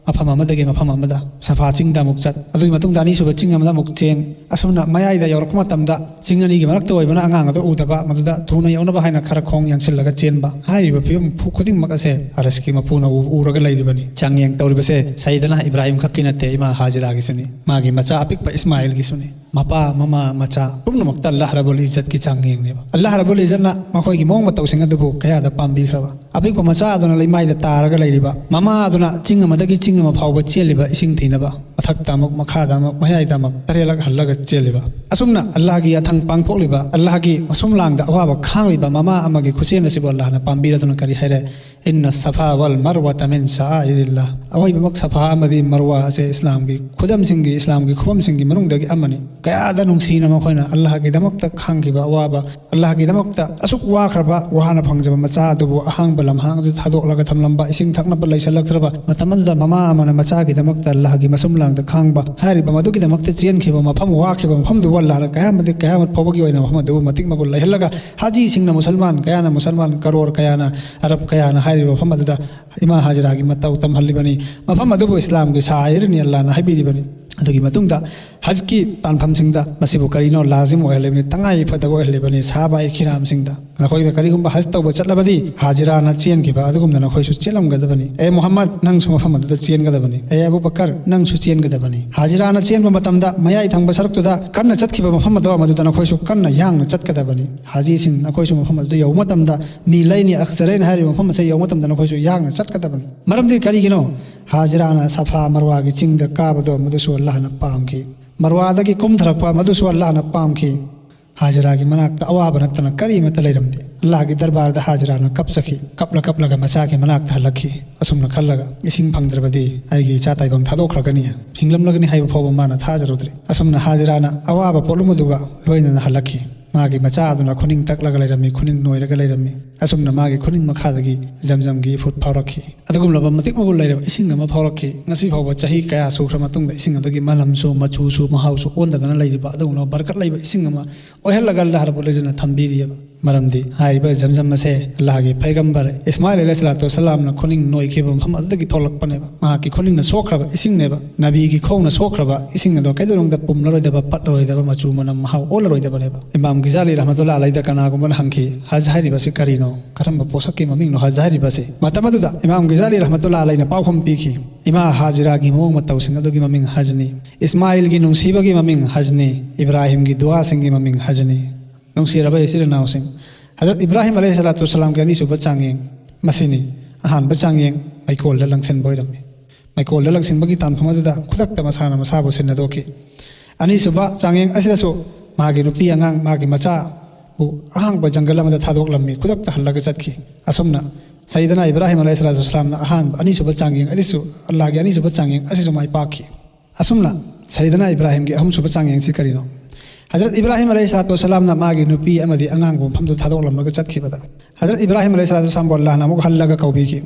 ꯃꯐꯝ ꯑꯃꯗꯒꯤ ꯃꯐꯝ ꯑꯃꯗ, ꯁꯐꯥ ꯆꯤꯡꯗ ꯑꯃꯨꯛ ꯆꯠ, ꯑꯗꯨꯒꯤ ꯃꯇꯨꯡꯗ ꯑꯅꯤꯁꯨꯕ ꯆꯤꯡ ꯑꯃꯗ ꯑꯃꯨꯛ ꯆꯦꯟ꯫ ꯑꯁꯨꯝꯅ ꯃꯌꯥꯏꯗ ꯌꯧꯔꯛꯄ ꯃꯇꯝꯗ ꯆꯤꯡ ꯑꯅꯤꯒꯤ ꯃꯔꯛꯇ ꯑꯣꯏꯕꯅ ꯑꯉꯥꯡ ꯑꯗꯨ ꯎꯗꯕ, ꯃꯗꯨꯗ ꯊꯨꯅ ꯌꯧꯅꯕ ꯍꯥꯏꯅ ꯈꯔ ꯈꯣꯡ ꯌꯥꯡꯁꯤꯜꯂꯒ ꯆꯦꯟꯕ꯫ ꯍꯥꯏꯔꯤꯕ ꯐꯤꯕꯝ ꯈꯨ-, ꯈꯨꯗꯤꯡꯃꯛ ꯑꯁꯦ ꯑꯔꯁꯀꯤ ꯃꯄꯨꯅ ꯎ-, ꯎꯔꯒ ꯂꯩꯔꯤꯕꯅꯤ꯫ ꯆꯥꯡꯌꯦꯡ ꯇꯧꯔꯤꯕꯁꯦ ꯁꯩꯗꯅꯥ ꯏꯕ꯭ꯔꯥꯍꯤꯝ ꯈꯛꯀꯤ ꯅꯠꯇꯦ, ꯏꯃꯥ ꯍꯥꯖꯤꯔꯥꯒꯤꯁꯨꯅꯤ꯫ ꯃꯥꯒꯤ ꯃꯆꯥ ꯑꯄꯤꯛꯄ ꯏꯁꯃꯥꯏꯜꯒꯤꯁꯨꯅꯤ꯫ ꯃꯄꯥ, ꯃꯃꯥ, ꯃꯆꯥ ꯄꯨꯝꯅꯃꯛꯇ ꯑꯜꯂꯥꯍ ꯔꯕꯨꯜ ꯏꯖꯠꯀꯤ ꯆꯥꯡꯌꯦꯡꯅꯦꯕ꯫ ꯑꯜꯂꯥꯍ ꯔꯕꯨꯜ ꯏꯖꯠꯅ ꯃꯈꯣꯏꯒꯤ ꯃꯑꯣꯡ ꯃꯇꯧꯁꯤꯡ ꯑꯗꯨꯕꯨ ꯀꯌꯥꯗ ꯄꯥꯝꯕꯤꯈ꯭ꯔꯕ? ꯑꯄꯤꯛꯄ ꯃꯆꯥ ꯑꯗꯨꯅ ꯂꯩꯃꯥꯏꯗ ꯇꯥꯔꯒ ꯂꯩꯔꯤꯕ, ꯃꯃꯥ ꯑꯗꯨꯅ ꯆꯤꯡ ꯑꯃꯗꯒꯤ ꯆꯤꯡ ꯑꯃ ꯐꯥꯎꯕ ꯆꯦꯜꯂꯤꯕ ꯏꯁꯤꯡ ꯊꯤꯅꯕ, ꯃꯊꯛꯇ ꯑꯃꯨꯛ, ꯃꯈꯥꯗ ꯑꯃꯨꯛ, ꯃꯌꯥꯏꯗ ꯑꯃꯨꯛ, ꯇꯔꯦꯠꯂꯛ ꯍꯜꯂꯒ ꯆꯦꯜꯂꯤꯕ꯫ ꯑꯁꯨꯝꯅ ꯑꯜꯂꯥꯍꯒꯤ ꯌꯥꯊꯪ ꯄꯥꯡꯊꯣꯛꯂꯤꯕ, ꯑꯜꯂꯥꯍꯒꯤ ꯃꯁꯨꯝꯂꯥꯡꯗ ꯑꯋꯥꯕ ꯈꯥꯡꯂꯤꯕ ꯃꯃꯥ ꯑꯃꯒꯤ ꯈꯨꯆꯦꯜ ꯑꯁꯤꯕꯨ ꯑꯜꯂꯥꯍꯅ ꯄꯥꯝꯕꯤꯔꯗꯨꯅ ꯀꯔꯤ ꯍꯥꯏꯔꯦ? "ꯏꯟꯅ ꯁꯐꯥ ꯋꯜ ꯃꯔꯋꯥꯇ ꯃꯤꯟ ꯁꯥꯏꯔꯤꯜꯂꯥ"꯫ ꯑꯋꯥꯏꯕꯃꯛ ꯁꯐꯥ ꯑꯃꯗꯤ ꯃꯔꯋꯥ ꯑꯁꯦ ꯏꯁꯂꯥꯝꯒꯤ ꯈꯨꯗꯝꯁꯤꯡꯒꯤ, ꯏꯁꯂꯥꯝꯒꯤ ꯈꯨꯕꯝꯁꯤꯡꯒꯤ ꯃꯅꯨꯡꯗꯒꯤ ꯑꯃꯅꯤ꯫ ꯀꯌꯥꯗ ꯅꯨꯡꯁꯤꯅ ꯃꯈꯣꯏꯅ ꯑꯜꯂꯥꯍꯒꯤꯗꯃꯛꯇ ꯈꯥꯡꯈꯤꯕ ꯑꯋꯥꯕ, ꯑꯜꯂꯥꯍꯒꯤꯗꯃꯛꯇ ꯑꯁꯨꯛ ꯋꯥꯈ꯭ꯔꯕ, ꯋꯥꯅ ꯐꯪꯖꯕ ꯃꯆꯥ ꯑꯗꯨꯕꯨ ꯑꯍꯥꯡꯕ ꯂꯝꯍꯥꯡ ꯑꯗꯨ ꯊꯥꯗꯣꯛꯂꯒ ꯊꯝꯂꯝꯕ, ꯏꯁꯤꯡ ꯊꯛꯅꯕ ꯂꯩꯁꯤꯜꯂꯛꯇ꯭ꯔꯕ ꯃꯇꯝ ꯑꯗꯨꯗ ꯃꯃꯥ ꯑꯃꯅ ꯃꯆꯥꯒꯤꯗꯃꯛꯇ ꯑꯜꯂꯥꯍꯒꯤ ꯃꯁꯨꯝꯂꯥꯡꯗ ꯈꯥꯡꯕ, ꯍꯥꯏꯔꯤꯕ ꯃꯗꯨꯒꯤꯗꯃꯛꯇ ꯆꯦꯟꯈꯤꯕ ꯃꯐꯝ, ꯋꯥꯈꯤꯕ ꯃꯐꯝꯗꯨꯕꯨ ꯑꯜꯂꯥꯍꯅ ꯀꯌꯥꯃꯠ, ꯀꯌꯥꯃꯠ ꯐꯥꯎꯕꯒꯤ ꯑꯣꯏꯅ ꯃꯐꯝ ꯑꯗꯨꯕꯨ ꯃꯇꯤꯛ ꯃꯒꯨꯟ ꯂꯩꯍꯜꯂꯒ ꯍꯥꯖꯤꯁꯤꯡꯅ, ꯃꯨꯁꯜꯃꯥꯟ ꯀꯌꯥꯅ, ꯃꯨꯁꯜꯃꯥꯟ ꯀꯔꯣꯔ ꯀꯌꯥꯅ, ꯑꯔꯕ ꯀꯌꯥꯅ ꯍꯥꯏꯔꯤꯕ ꯃꯐꯝ ꯑꯗꯨꯗ ꯏꯃꯥ ꯍꯥꯖꯤꯔꯥꯒꯤ ꯃꯇꯧ ꯇꯝꯍꯜꯂꯤꯕꯅꯤ꯫ ꯃꯐꯝ ꯑꯗꯨꯕꯨ ꯏꯁꯂꯥꯝꯒꯤ ꯁꯥꯏꯔꯅꯤ ꯑꯜꯂꯥꯍꯅ ꯍꯥꯏꯕꯤꯔꯤꯕꯅꯤ꯫ ꯑꯗꯨꯒꯤ ꯃꯇꯨꯡꯗ ꯍꯖꯀꯤ ꯇꯥꯟꯐꯝꯁꯤꯡꯗ ꯃꯁꯤꯕꯨ ꯀꯔꯤꯅꯣ? ꯂꯥꯖꯤꯝ ꯑꯣꯏꯍꯜꯂꯤꯕꯅꯤ, ꯇꯉꯥꯏ ꯐꯗꯕ ꯑꯣꯏꯍꯜꯂꯤꯕꯅꯤ꯫ ꯁꯍꯥꯕꯥꯏ ꯈꯤꯔꯥꯝꯁꯤꯡꯗ, ꯅꯈꯣꯏꯗ ꯀꯔꯤꯒꯨꯝꯕ ꯍꯖ ꯇꯧꯕ ꯆꯠꯂꯕꯗꯤ ꯍꯥꯖꯤꯔꯥꯅ ꯆꯦꯟꯈꯤꯕ ꯑꯗꯨꯒꯨꯝꯅ ꯅꯈꯣꯏꯁꯨ ꯆꯦꯜꯂꯝꯒꯗꯕꯅꯤ꯫ ꯑꯦ ꯃꯨꯍꯝꯃꯗ, ꯅꯪꯁꯨ ꯃꯐꯝ ꯑꯗꯨꯗ ꯆꯦꯟꯒꯗꯕꯅꯤ꯫ ꯑꯦ ꯑꯕꯨ ꯕꯀꯔ, ꯅꯪꯁꯨ ꯆꯦꯟꯒꯗꯕꯅꯤ꯫ ꯍꯥꯖꯤꯔꯥꯅ ꯆꯦꯟꯕ ꯃꯇꯝꯗ ꯃꯌꯥꯏ ꯊꯪꯕ ꯁꯔꯨꯛꯇꯨꯗ ꯀꯟꯅ ꯆꯠꯈꯤꯕ ꯃꯐꯝ ꯑꯗꯣ ꯃꯗꯨꯗ ꯅꯈꯣꯏꯁꯨ ꯀꯟꯅ ꯌꯥꯡꯅ ꯆꯠꯀꯗꯕꯅꯤ꯫ ꯍꯥꯖꯤꯁꯤꯡ, ꯅꯈꯣꯏꯁꯨ ꯃꯐꯝ ꯑꯗꯨꯗ ꯌꯧꯕ ꯃꯇꯝꯗ, ꯃꯤꯂꯩꯅꯤ ꯑꯈꯖꯔꯩꯅ ꯍꯥꯏꯔꯤꯕ ꯃꯐꯝ ꯑꯁꯤꯗ ꯌꯧꯕ ꯃꯇꯝꯗ ꯅꯈꯣꯏꯁꯨ ꯌꯥꯡꯅ ꯆꯠꯀꯗꯕꯅꯤ꯫ ꯃꯔꯝꯗꯤ ꯀꯔꯤꯒꯤꯅꯣ? ꯍꯥꯖꯤꯔꯥꯅ ꯁꯐꯥ ꯃꯔꯋꯥꯒꯤ ꯆꯤꯡꯗ ꯀꯥꯕꯗꯣ ꯃꯗꯨꯁꯨ ꯑꯜꯂꯥꯍꯅ ꯄꯥꯝꯈꯤ꯫ ꯃꯔꯋꯥꯗꯒꯤ ꯀꯨꯝꯊꯔꯛꯄ ꯃꯗꯨꯁꯨ ꯑꯜꯂꯥꯍꯅ ꯄꯥꯝꯈꯤ꯫ ꯍꯥꯖꯤꯔꯥꯒꯤ ꯃꯅꯥꯛꯇ ꯑꯋꯥꯕ ꯅꯠꯇꯅ ꯀꯔꯤꯃꯠꯇ ꯂꯩꯔꯝꯗꯦ꯫ ꯑꯜꯂꯥꯍꯒꯤ ꯗꯔꯕꯥꯔꯗ ꯍꯥꯖꯤꯔꯥꯅ ꯀꯞꯆꯈꯤ꯫ ꯀꯞꯂ ꯀꯞꯂꯒ ꯃꯆꯥꯒꯤ ꯃꯅꯥꯛꯇ ꯍꯜꯂꯛꯈꯤ꯫ ꯑꯁꯨꯝꯅ ꯈꯜꯂꯒ, "ꯏꯁꯤꯡ ꯐꯪꯗ꯭ꯔꯕꯗꯤ ꯑꯩꯒꯤ ꯏꯆꯥ ꯇꯥꯏꯕꯪ ꯊꯥꯗꯣꯛꯈ꯭ꯔꯒꯅꯤ, ꯍꯤꯡꯂꯝꯂꯒꯅꯤ ꯍꯥꯏꯕ ꯐꯥꯎꯕ ꯃꯥꯅ ꯊꯥꯖꯔꯨꯗ꯭ꯔꯦ"꯫ ꯑꯁꯨꯝꯅ ꯍꯥꯖꯤꯔꯥꯅ ꯑꯋꯥꯕ ꯄꯣꯠꯂꯨꯝ ꯑꯗꯨꯒ ꯂꯣꯏꯅꯅ ꯍꯜꯂꯛꯈꯤ꯫ ꯃꯥꯒꯤ ꯃꯆꯥ ꯑꯗꯨꯅ ꯈꯨꯅꯤꯡ ꯇꯛꯂꯒ ꯂꯩꯔꯝꯃꯤ, ꯈꯨꯅꯤꯡ ꯅꯣꯏꯔꯒ ꯂꯩꯔꯝꯃꯤ꯫ ꯑꯁꯨꯝꯅ ꯃꯥꯒꯤ ꯈꯨꯅꯤꯡ ꯃꯈꯥꯗꯒꯤ ꯖꯝꯖꯝꯒꯤ ꯏꯐꯨꯠ ꯐꯥꯎꯔꯛꯈꯤ꯫ ꯑꯗꯨꯒꯨꯝꯂꯕ ꯃꯇꯤꯛ ꯃꯒꯨꯟ ꯂꯩꯔꯕ ꯏꯁꯤꯡ ꯑꯃ ꯐꯥꯎꯔꯛꯈꯤ꯫ ꯉꯁꯤ ꯐꯥꯎꯕ ꯆꯍꯤ ꯀꯌꯥ ꯁꯨꯈ꯭ꯔ ꯃꯇꯨꯡꯗ ꯏꯁꯤꯡ ꯑꯗꯨꯒꯤ ꯃꯅꯝꯁꯨ, ꯃꯆꯨꯁꯨ, ꯃꯍꯥꯎꯁꯨ ꯑꯣꯟꯗꯗꯅ ꯂꯩꯔꯤꯕ ꯑꯗꯨꯒꯨꯝꯂꯕ ꯕꯔꯀꯠ ꯂꯩꯕ ꯏꯁꯤꯡ ꯑꯃ ꯑꯣꯏꯍꯜꯂꯒ ꯑꯜꯂꯥꯍ ꯔꯕꯨꯜ ꯏꯖꯠꯅ ꯊꯝꯕꯤꯔꯤꯑꯕ꯫ ꯃꯔꯝꯗꯤ ꯍꯥꯏꯔꯤꯕ ꯖꯝꯖꯝ ꯑꯁꯦ ꯑꯜꯂꯥꯍꯒꯤ ꯄꯩꯒꯝꯕꯔ ꯏꯁꯃꯥꯏꯜ ꯑꯂꯩꯍꯤ ꯁꯂꯥꯇꯨ ꯋꯁꯂꯥꯝꯅ ꯈꯨꯅꯤꯡ ꯅꯣꯏꯈꯤꯕ ꯃꯐꯝ ꯑꯗꯨꯗꯒꯤ ꯊꯣꯛꯂꯛꯄꯅꯦꯕ꯫ ꯃꯍꯥꯛꯀꯤ ꯈꯨꯅꯤꯡꯅ ꯁꯣꯛꯈ꯭ꯔꯕ ꯏꯁꯤꯡꯅꯦꯕ꯫ ꯅꯕꯤꯒꯤ ꯈꯣꯡꯅ ꯁꯣꯛꯈ꯭ꯔꯕ ꯏꯁꯤꯡ ꯑꯗꯣ ꯀꯩꯗꯧꯅꯨꯡꯗ ꯄꯨꯝꯂꯔꯣꯏꯗꯕ, ꯄꯠꯂꯔꯣꯏꯗꯕ, ꯃꯆꯨ ꯃꯅꯝ ꯃꯍꯥꯎ ꯑꯣꯜꯂꯔꯣꯏꯗꯕꯅꯦꯕ꯫ ꯏꯃꯥꯝ ꯒꯤꯖꯥꯂꯤ ꯔꯍꯃꯇꯨꯜꯂꯥ ꯑꯂꯩꯗ ꯀꯅꯥꯒꯨꯝꯕꯅ ꯍꯪꯈꯤ, "ꯍꯖ ꯍꯥꯏꯔꯤꯕꯁꯤ ꯀꯔꯤꯅꯣ? ꯀꯔꯝꯕ ꯄꯣꯠꯁꯛꯀꯤ ꯃꯃꯤꯡꯅꯣ ꯍꯖ ꯍꯥꯏꯔꯤꯕꯁꯤ?" ꯃꯇꯝ ꯑꯗꯨꯗ ꯏꯃꯥꯝ ꯒꯤꯖꯥꯂꯤ ꯔꯍꯃꯇꯨꯜꯂꯥ ꯑꯂꯩꯅ ꯄꯥꯎꯈꯨꯝ ꯄꯤꯈꯤ, "ꯏꯃꯥ ꯍꯥꯖꯤꯔꯥꯒꯤ ꯃꯑꯣꯡ ꯃꯇꯧꯁꯤꯡ ꯑꯗꯨꯒꯤ ꯃꯃꯤꯡ ꯍꯖꯅꯤ꯫ ꯏꯁꯃꯥꯏꯜꯒꯤ ꯅꯨꯡꯁꯤꯕꯒꯤ ꯃꯃꯤꯡ ꯍꯖꯅꯤ꯫ ꯏꯕ꯭ꯔꯥꯍꯤꯝꯒꯤ ꯗꯨꯋꯥꯁꯤꯡꯒꯤ ꯃꯃꯤꯡ ꯍꯖꯅꯤ꯫" ꯅꯨꯡꯁꯤꯔꯕ ꯏꯆꯤꯜ ꯏꯅꯥꯎꯁꯤꯡ, ꯍꯖꯔꯠ ꯏꯕ꯭ꯔꯥꯍꯤꯝ ꯑꯂꯩꯍꯤ ꯁꯂꯥꯇꯨ ꯋꯁꯁꯂꯥꯝꯒꯤ ꯑꯅꯤꯁꯨꯕ ꯆꯥꯡꯌꯦꯡ ꯃꯁꯤꯅꯤ꯫ ꯑꯍꯥꯟꯕ ꯆꯥꯡꯌꯦꯡ ꯃꯩꯀꯣꯜꯗ ꯂꯪꯁꯤꯟꯕ ꯑꯣꯏꯔꯝꯃꯤ꯫ ꯃꯩꯀꯣꯜꯗ ꯂꯪꯁꯤꯟꯕꯒꯤ ꯇꯥꯟꯐꯝ ꯑꯗꯨꯗ ꯈꯨꯗꯛꯇ ꯃꯁꯥꯅ ꯃꯁꯥꯕꯨ ꯁꯤꯟꯅꯗꯣꯛꯈꯤ꯫ ꯑꯅꯤꯁꯨꯕ ꯆꯥꯡꯌꯦꯡ ꯑꯁꯤꯗꯁꯨ ꯃꯥꯒꯤ ꯅꯨꯄꯤ ꯑꯉꯥꯡ, ꯃꯥꯒꯤ ꯃꯆꯥꯕꯨ ꯑꯍꯥꯡꯕ ꯖꯪꯒꯜ ꯑꯃꯗ ꯊꯥꯗꯣꯛꯂꯝꯃꯤ꯫ ꯈꯨꯗꯛꯇ ꯍꯜꯂꯒ ꯆꯠꯈꯤ꯫ ꯑꯁꯨꯝꯅ ꯁꯩꯗꯅꯥ ꯏꯕ꯭ꯔꯥꯍꯤꯝ ꯑꯂꯩꯍꯤ ꯁꯂꯥꯇꯨ ꯋꯁꯁꯂꯥꯝꯅ ꯑꯍꯥꯟꯕ, ꯑꯅꯤꯁꯨꯕ ꯆꯥꯡꯌꯦꯡ ꯑꯁꯤꯁꯨ, ꯑꯜꯂꯥꯍꯒꯤ ꯑꯅꯤꯁꯨꯕ ꯆꯥꯡꯌꯦꯡ ꯑꯁꯤꯁꯨ ꯃꯥꯏ ꯄꯥꯛꯈꯤ꯫ ꯑꯁꯨꯝꯅ ꯁꯩꯗꯅꯥ ꯏꯕ꯭ꯔꯥꯍꯤꯝꯒꯤ ꯑꯍꯨꯝꯁꯨꯕ ꯆꯥꯡꯌꯦꯡꯁꯤ ꯀꯔꯤꯅꯣ? ꯍꯖꯔꯠ ꯏꯕ꯭ꯔꯥꯍꯤꯝ ꯑꯂꯩꯍꯤ ꯁꯂꯥꯇꯨ ꯋꯁꯁꯂꯥꯝꯅ ꯃꯥꯒꯤ ꯅꯨꯄꯤ ꯑꯃꯗꯤ ꯑꯉꯥꯡꯕꯨ ꯃꯐꯝꯗꯨ ꯊꯥꯗꯣꯛꯂꯝꯂꯒ ꯆꯠꯈꯤꯕꯗ, ꯍꯖꯔꯠ ꯏꯕ꯭ꯔꯥꯍꯤꯝ ꯑꯂꯩꯍꯤ ꯁꯂꯥꯇꯨ ꯋꯁꯁꯂꯥꯝꯕꯨ ꯑꯜꯂꯥꯍꯅ ꯑꯃꯨꯛ ꯍꯜꯂꯒ ꯀꯧꯕꯤꯈꯤ꯫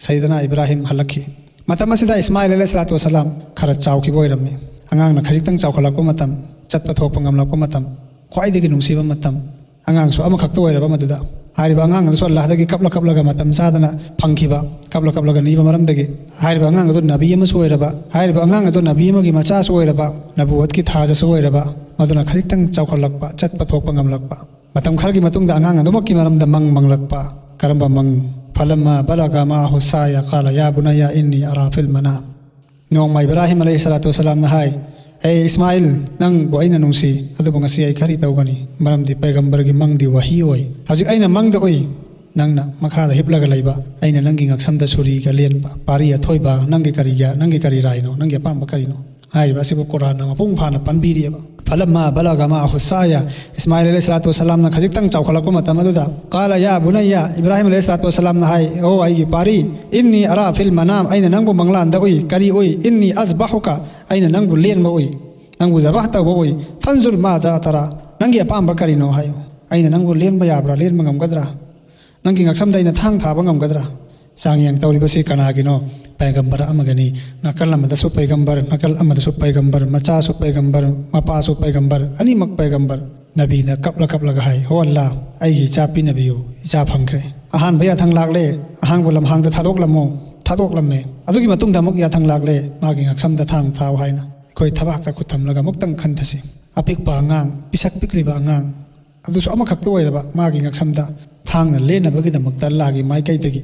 ꯁꯩꯗꯅꯥ ꯏꯕ꯭ꯔꯥꯍꯤꯝ ꯍꯜꯂꯛꯈꯤ꯫ ꯃꯇꯝ ꯑꯁꯤꯗ ꯏꯁꯃꯥꯏꯜ ꯑꯂꯩꯍꯤ ꯁꯂꯥꯇꯨ ꯋꯁꯁꯂꯥꯝ ꯈꯔ ꯆꯥꯎꯈꯤꯕ ꯑꯣꯏꯔꯝꯃꯤ꯫ ꯑꯉꯥꯡꯅ ꯈꯖꯤꯛꯇꯪ ꯆꯥꯎꯈꯠꯂꯛꯄ ꯃꯇꯝ, ꯆꯠꯄ ꯊꯣꯛꯄ ꯉꯝꯂꯛꯄ ꯃꯇꯝ, ꯈ꯭ꯋꯥꯏꯗꯒꯤ ꯅꯨꯡꯁꯤꯕ ꯃꯇꯝ, ꯑꯉꯥꯡꯁꯨ ꯑꯃꯈꯛꯇ ꯑꯣꯏꯔꯕ ꯃꯗꯨꯗ꯫ ꯍꯥꯏꯔꯤꯕ ꯑꯉꯥꯡ ꯑꯗꯨꯁꯨ ꯑꯜꯂꯥꯍꯗꯒꯤ ꯀꯞꯂ ꯀꯞꯂꯒ ꯃꯇꯝ ꯆꯥꯗꯅ ꯐꯪꯈꯤꯕ, ꯀꯞꯂ ꯀꯞꯂꯒ ꯅꯤꯕ ꯃꯔꯝꯗꯒꯤ꯫ ꯍꯥꯏꯔꯤꯕ ꯑꯉꯥꯡ ꯑꯗꯨ ꯅꯕꯤ ꯑꯃꯁꯨ ꯑꯣꯏꯔꯕ, ꯍꯥꯏꯔꯤꯕ ꯑꯉꯥꯡ ꯑꯗꯨ ꯅꯕꯤ ꯑꯃꯒꯤ ꯃꯆꯥꯁꯨ ꯑꯣꯏꯔꯕ, ꯅꯕꯨꯋꯠꯀꯤ ꯊꯥꯖꯁꯨ ꯑꯣꯏꯔꯕ, ꯃꯗꯨꯅ ꯈꯖꯤꯛꯇꯪ ꯆꯥꯎꯈꯠꯂꯛꯄ, ꯆꯠꯄ ꯊꯣꯛꯄ ꯉꯝꯂꯛꯄ꯫ ꯃꯇꯝ ꯈꯔꯒꯤ ꯃꯇꯨꯡꯗ ꯑꯉꯥꯡ ꯑꯗꯨꯃꯛꯀꯤ ꯃꯔꯝꯗ ꯃꯪ ꯃꯪꯂꯛꯄ꯫ ꯀꯔꯝꯕ ꯃꯪ? "ꯐꯂꯝꯃꯥ ꯕꯂꯒ ꯃꯥꯍꯨ ꯁꯥꯌ ꯀꯥꯂ ꯌꯥ ꯕꯨꯅꯌ ꯏꯟꯅꯤ ꯑꯔꯥ ꯐꯤꯜ ꯃꯅꯥꯝ." ꯅꯣꯡꯃ ꯏꯕ꯭ꯔꯥꯍꯤꯝ ꯑꯂꯩꯍꯤ ꯁꯂꯥꯇꯨ ꯋꯁꯁꯂꯥꯝꯅ ꯍꯥꯏ, "ꯑꯦ ꯏꯁꯃꯥꯏꯜ, ꯅꯪꯕꯨ ꯑꯩꯅ ꯅꯨꯡꯁꯤ, ꯑꯗꯨꯕꯨ ꯉꯁꯤ ꯑꯩ ꯀꯔꯤ ꯇꯧꯒꯅꯤ? ꯃꯔꯝꯗꯤ ꯄꯩꯒꯝꯕꯔꯒꯤ ꯃꯪꯗꯤ ꯋꯥꯍꯤ ꯑꯣꯏ꯫ ꯍꯧꯖꯤꯛ ꯑꯩꯅ ꯃꯪꯗ ꯎꯏ, ꯅꯪꯅ ꯃꯈꯥꯗ ꯍꯤꯞꯂꯒ ꯂꯩꯕ, ꯑꯩꯅ ꯅꯪꯒꯤ ꯉꯛꯁꯝꯗ ꯁꯨꯔꯤꯒ ꯂꯦꯟꯕ, ꯄꯥꯔꯤ ꯑꯊꯣꯏꯕ, ꯅꯪꯒꯤ ꯀꯔꯤꯒ, ꯅꯪꯒꯤ ꯀꯔꯤ ꯔꯥꯏꯅꯣ? ꯅꯪꯒꯤ ꯑꯄꯥꯝꯕ ꯀꯔꯤꯅꯣ?" ꯍꯥꯏꯔꯤꯕ ꯑꯁꯤꯕꯨ ꯀꯨꯔꯥꯟꯅ ꯃꯄꯨꯡ ꯐꯥꯅ ꯄꯟꯕꯤꯔꯤꯑꯕ꯫ "ꯐꯂꯝꯃꯥ ꯕꯂꯒ ꯃꯥꯍꯨ ꯁꯥꯌ", ꯏꯁꯃꯥꯏꯜ ꯑꯂꯩꯍꯤ ꯁꯂꯥꯇꯨ ꯋꯁꯁꯂꯥꯝꯅ ꯈꯖꯤꯛꯇꯪ ꯆꯥꯎꯈꯠꯂꯛꯄ ꯃꯇꯝ ꯑꯗꯨꯗ, "ꯀꯥꯂ ꯌꯥ ꯕꯨꯅꯌ", ꯏꯕ꯭ꯔꯥꯍꯤꯝ ꯑꯂꯩꯍꯤ ꯁꯂꯥꯇꯨ ꯋꯁꯁꯂꯥꯝꯅ ꯍꯥꯏ, "ꯑꯣ ꯑꯩꯒꯤ ꯄꯥꯔꯤ, ꯏꯟꯅꯤ ꯑꯔꯥ ꯐꯤꯜ ꯃꯅꯥꯝ, ꯑꯩꯅ ꯅꯪꯕꯨ ꯃꯪꯂꯥꯟꯗ ꯎꯏ꯫ ꯀꯔꯤ ꯎꯏ? ꯏꯟꯅꯤ ꯑꯁꯕꯍꯨꯀ, ꯑꯩꯅ ꯅꯪꯕꯨ ꯂꯦꯟꯕ ꯎꯏ, ꯅꯪꯕꯨ ꯖꯕꯍ ꯇꯧꯕ ꯎꯏ꯫ ꯐꯟꯖꯨꯔ ꯃꯥ ꯖꯥ ꯇꯔꯥ, "ꯅꯪꯒꯤ ꯑꯄꯥꯝꯕ ꯀꯔꯤꯅꯣ ꯍꯥꯏꯌꯨ꯫ ꯑꯩꯅ ꯅꯪꯕꯨ ꯂꯦꯟꯕ ꯌꯥꯕ꯭ꯔꯥ? ꯂꯦꯟꯕ ꯉꯝꯒꯗ꯭ꯔꯥ? ꯅꯪꯒꯤ ꯉꯛꯁꯝꯗ ꯑꯩꯅ ꯊꯥꯡ ꯊꯥꯕ ꯉꯝꯒꯗ꯭ꯔꯥ?" ꯆꯥꯡꯌꯦꯡ ꯇꯧꯔꯤꯕꯁꯤ ꯀꯅꯥꯒꯤꯅꯣ? ꯄꯥꯏꯒꯝꯕꯔ ꯑꯃꯒꯅꯤ꯫ ꯅꯥꯀꯜ ꯑꯃꯗꯁꯨ ꯄꯥꯏꯒꯝꯕꯔ, ꯅꯥꯀꯜ ꯑꯃꯗꯁꯨ ꯄꯥꯏꯒꯝꯕꯔ, ꯃꯆꯥꯁꯨ ꯄꯥꯏꯒꯝꯕꯔ, ꯃꯄꯥꯁꯨ ꯄꯥꯏꯒꯝꯕꯔ, ꯑꯅꯤꯃꯛ ꯄꯥꯏꯒꯝꯕꯔ꯫ ꯅꯕꯤꯅ ꯀꯞꯂ ꯀꯞꯂꯒ ꯍꯥꯏ, "ꯍꯣ ꯑꯜꯂꯥ, ꯑꯩꯒꯤ ꯏꯆꯥ ꯄꯤꯅꯕꯤꯌꯨ, ꯏꯆꯥ ꯐꯪꯈ꯭ꯔꯦ"꯫ ꯑꯍꯥꯟꯕ ꯌꯥꯊꯪ ꯂꯥꯛꯂꯦ, "ꯑꯍꯥꯡꯕ ꯂꯝꯍꯥꯡꯗ ꯊꯥꯗꯣꯛꯂꯝꯃꯨ"꯫ ꯊꯥꯗꯣꯛꯂꯝꯃꯦ꯫ ꯑꯗꯨꯒꯤ ꯃꯇꯨꯡꯗ ꯑꯃꯨꯛ ꯌꯥꯊꯪ ꯂꯥꯛꯂꯦ, "ꯃꯥꯒꯤ ꯉꯛꯁꯝꯗ ꯊꯥꯡ ꯊꯥꯎ" ꯍꯥꯏꯅ꯫ ꯑꯩꯈꯣꯏ ꯊꯕꯥꯛꯇ ꯈꯨꯠ ꯊꯝꯂꯒ ꯑꯃꯨꯛꯇꯪ ꯈꯟꯊꯁꯤ꯫ ꯑꯄꯤꯛꯄ ꯑꯉꯥꯡ, ꯄꯤꯁꯛ ꯄꯤꯛꯂꯤꯕ ꯑꯉꯥꯡ, ꯑꯗꯨꯁꯨ ꯑꯃꯈꯛꯇ ꯑꯣꯏꯔꯕ, ꯃꯥꯒꯤ ꯉꯛꯁꯝꯗ ꯊꯥꯡꯅ ꯂꯦꯟꯅꯕꯒꯤꯗꯃꯛꯇ ꯑꯜꯂꯥꯍꯒꯤ ꯃꯥꯏꯀꯩꯗꯒꯤ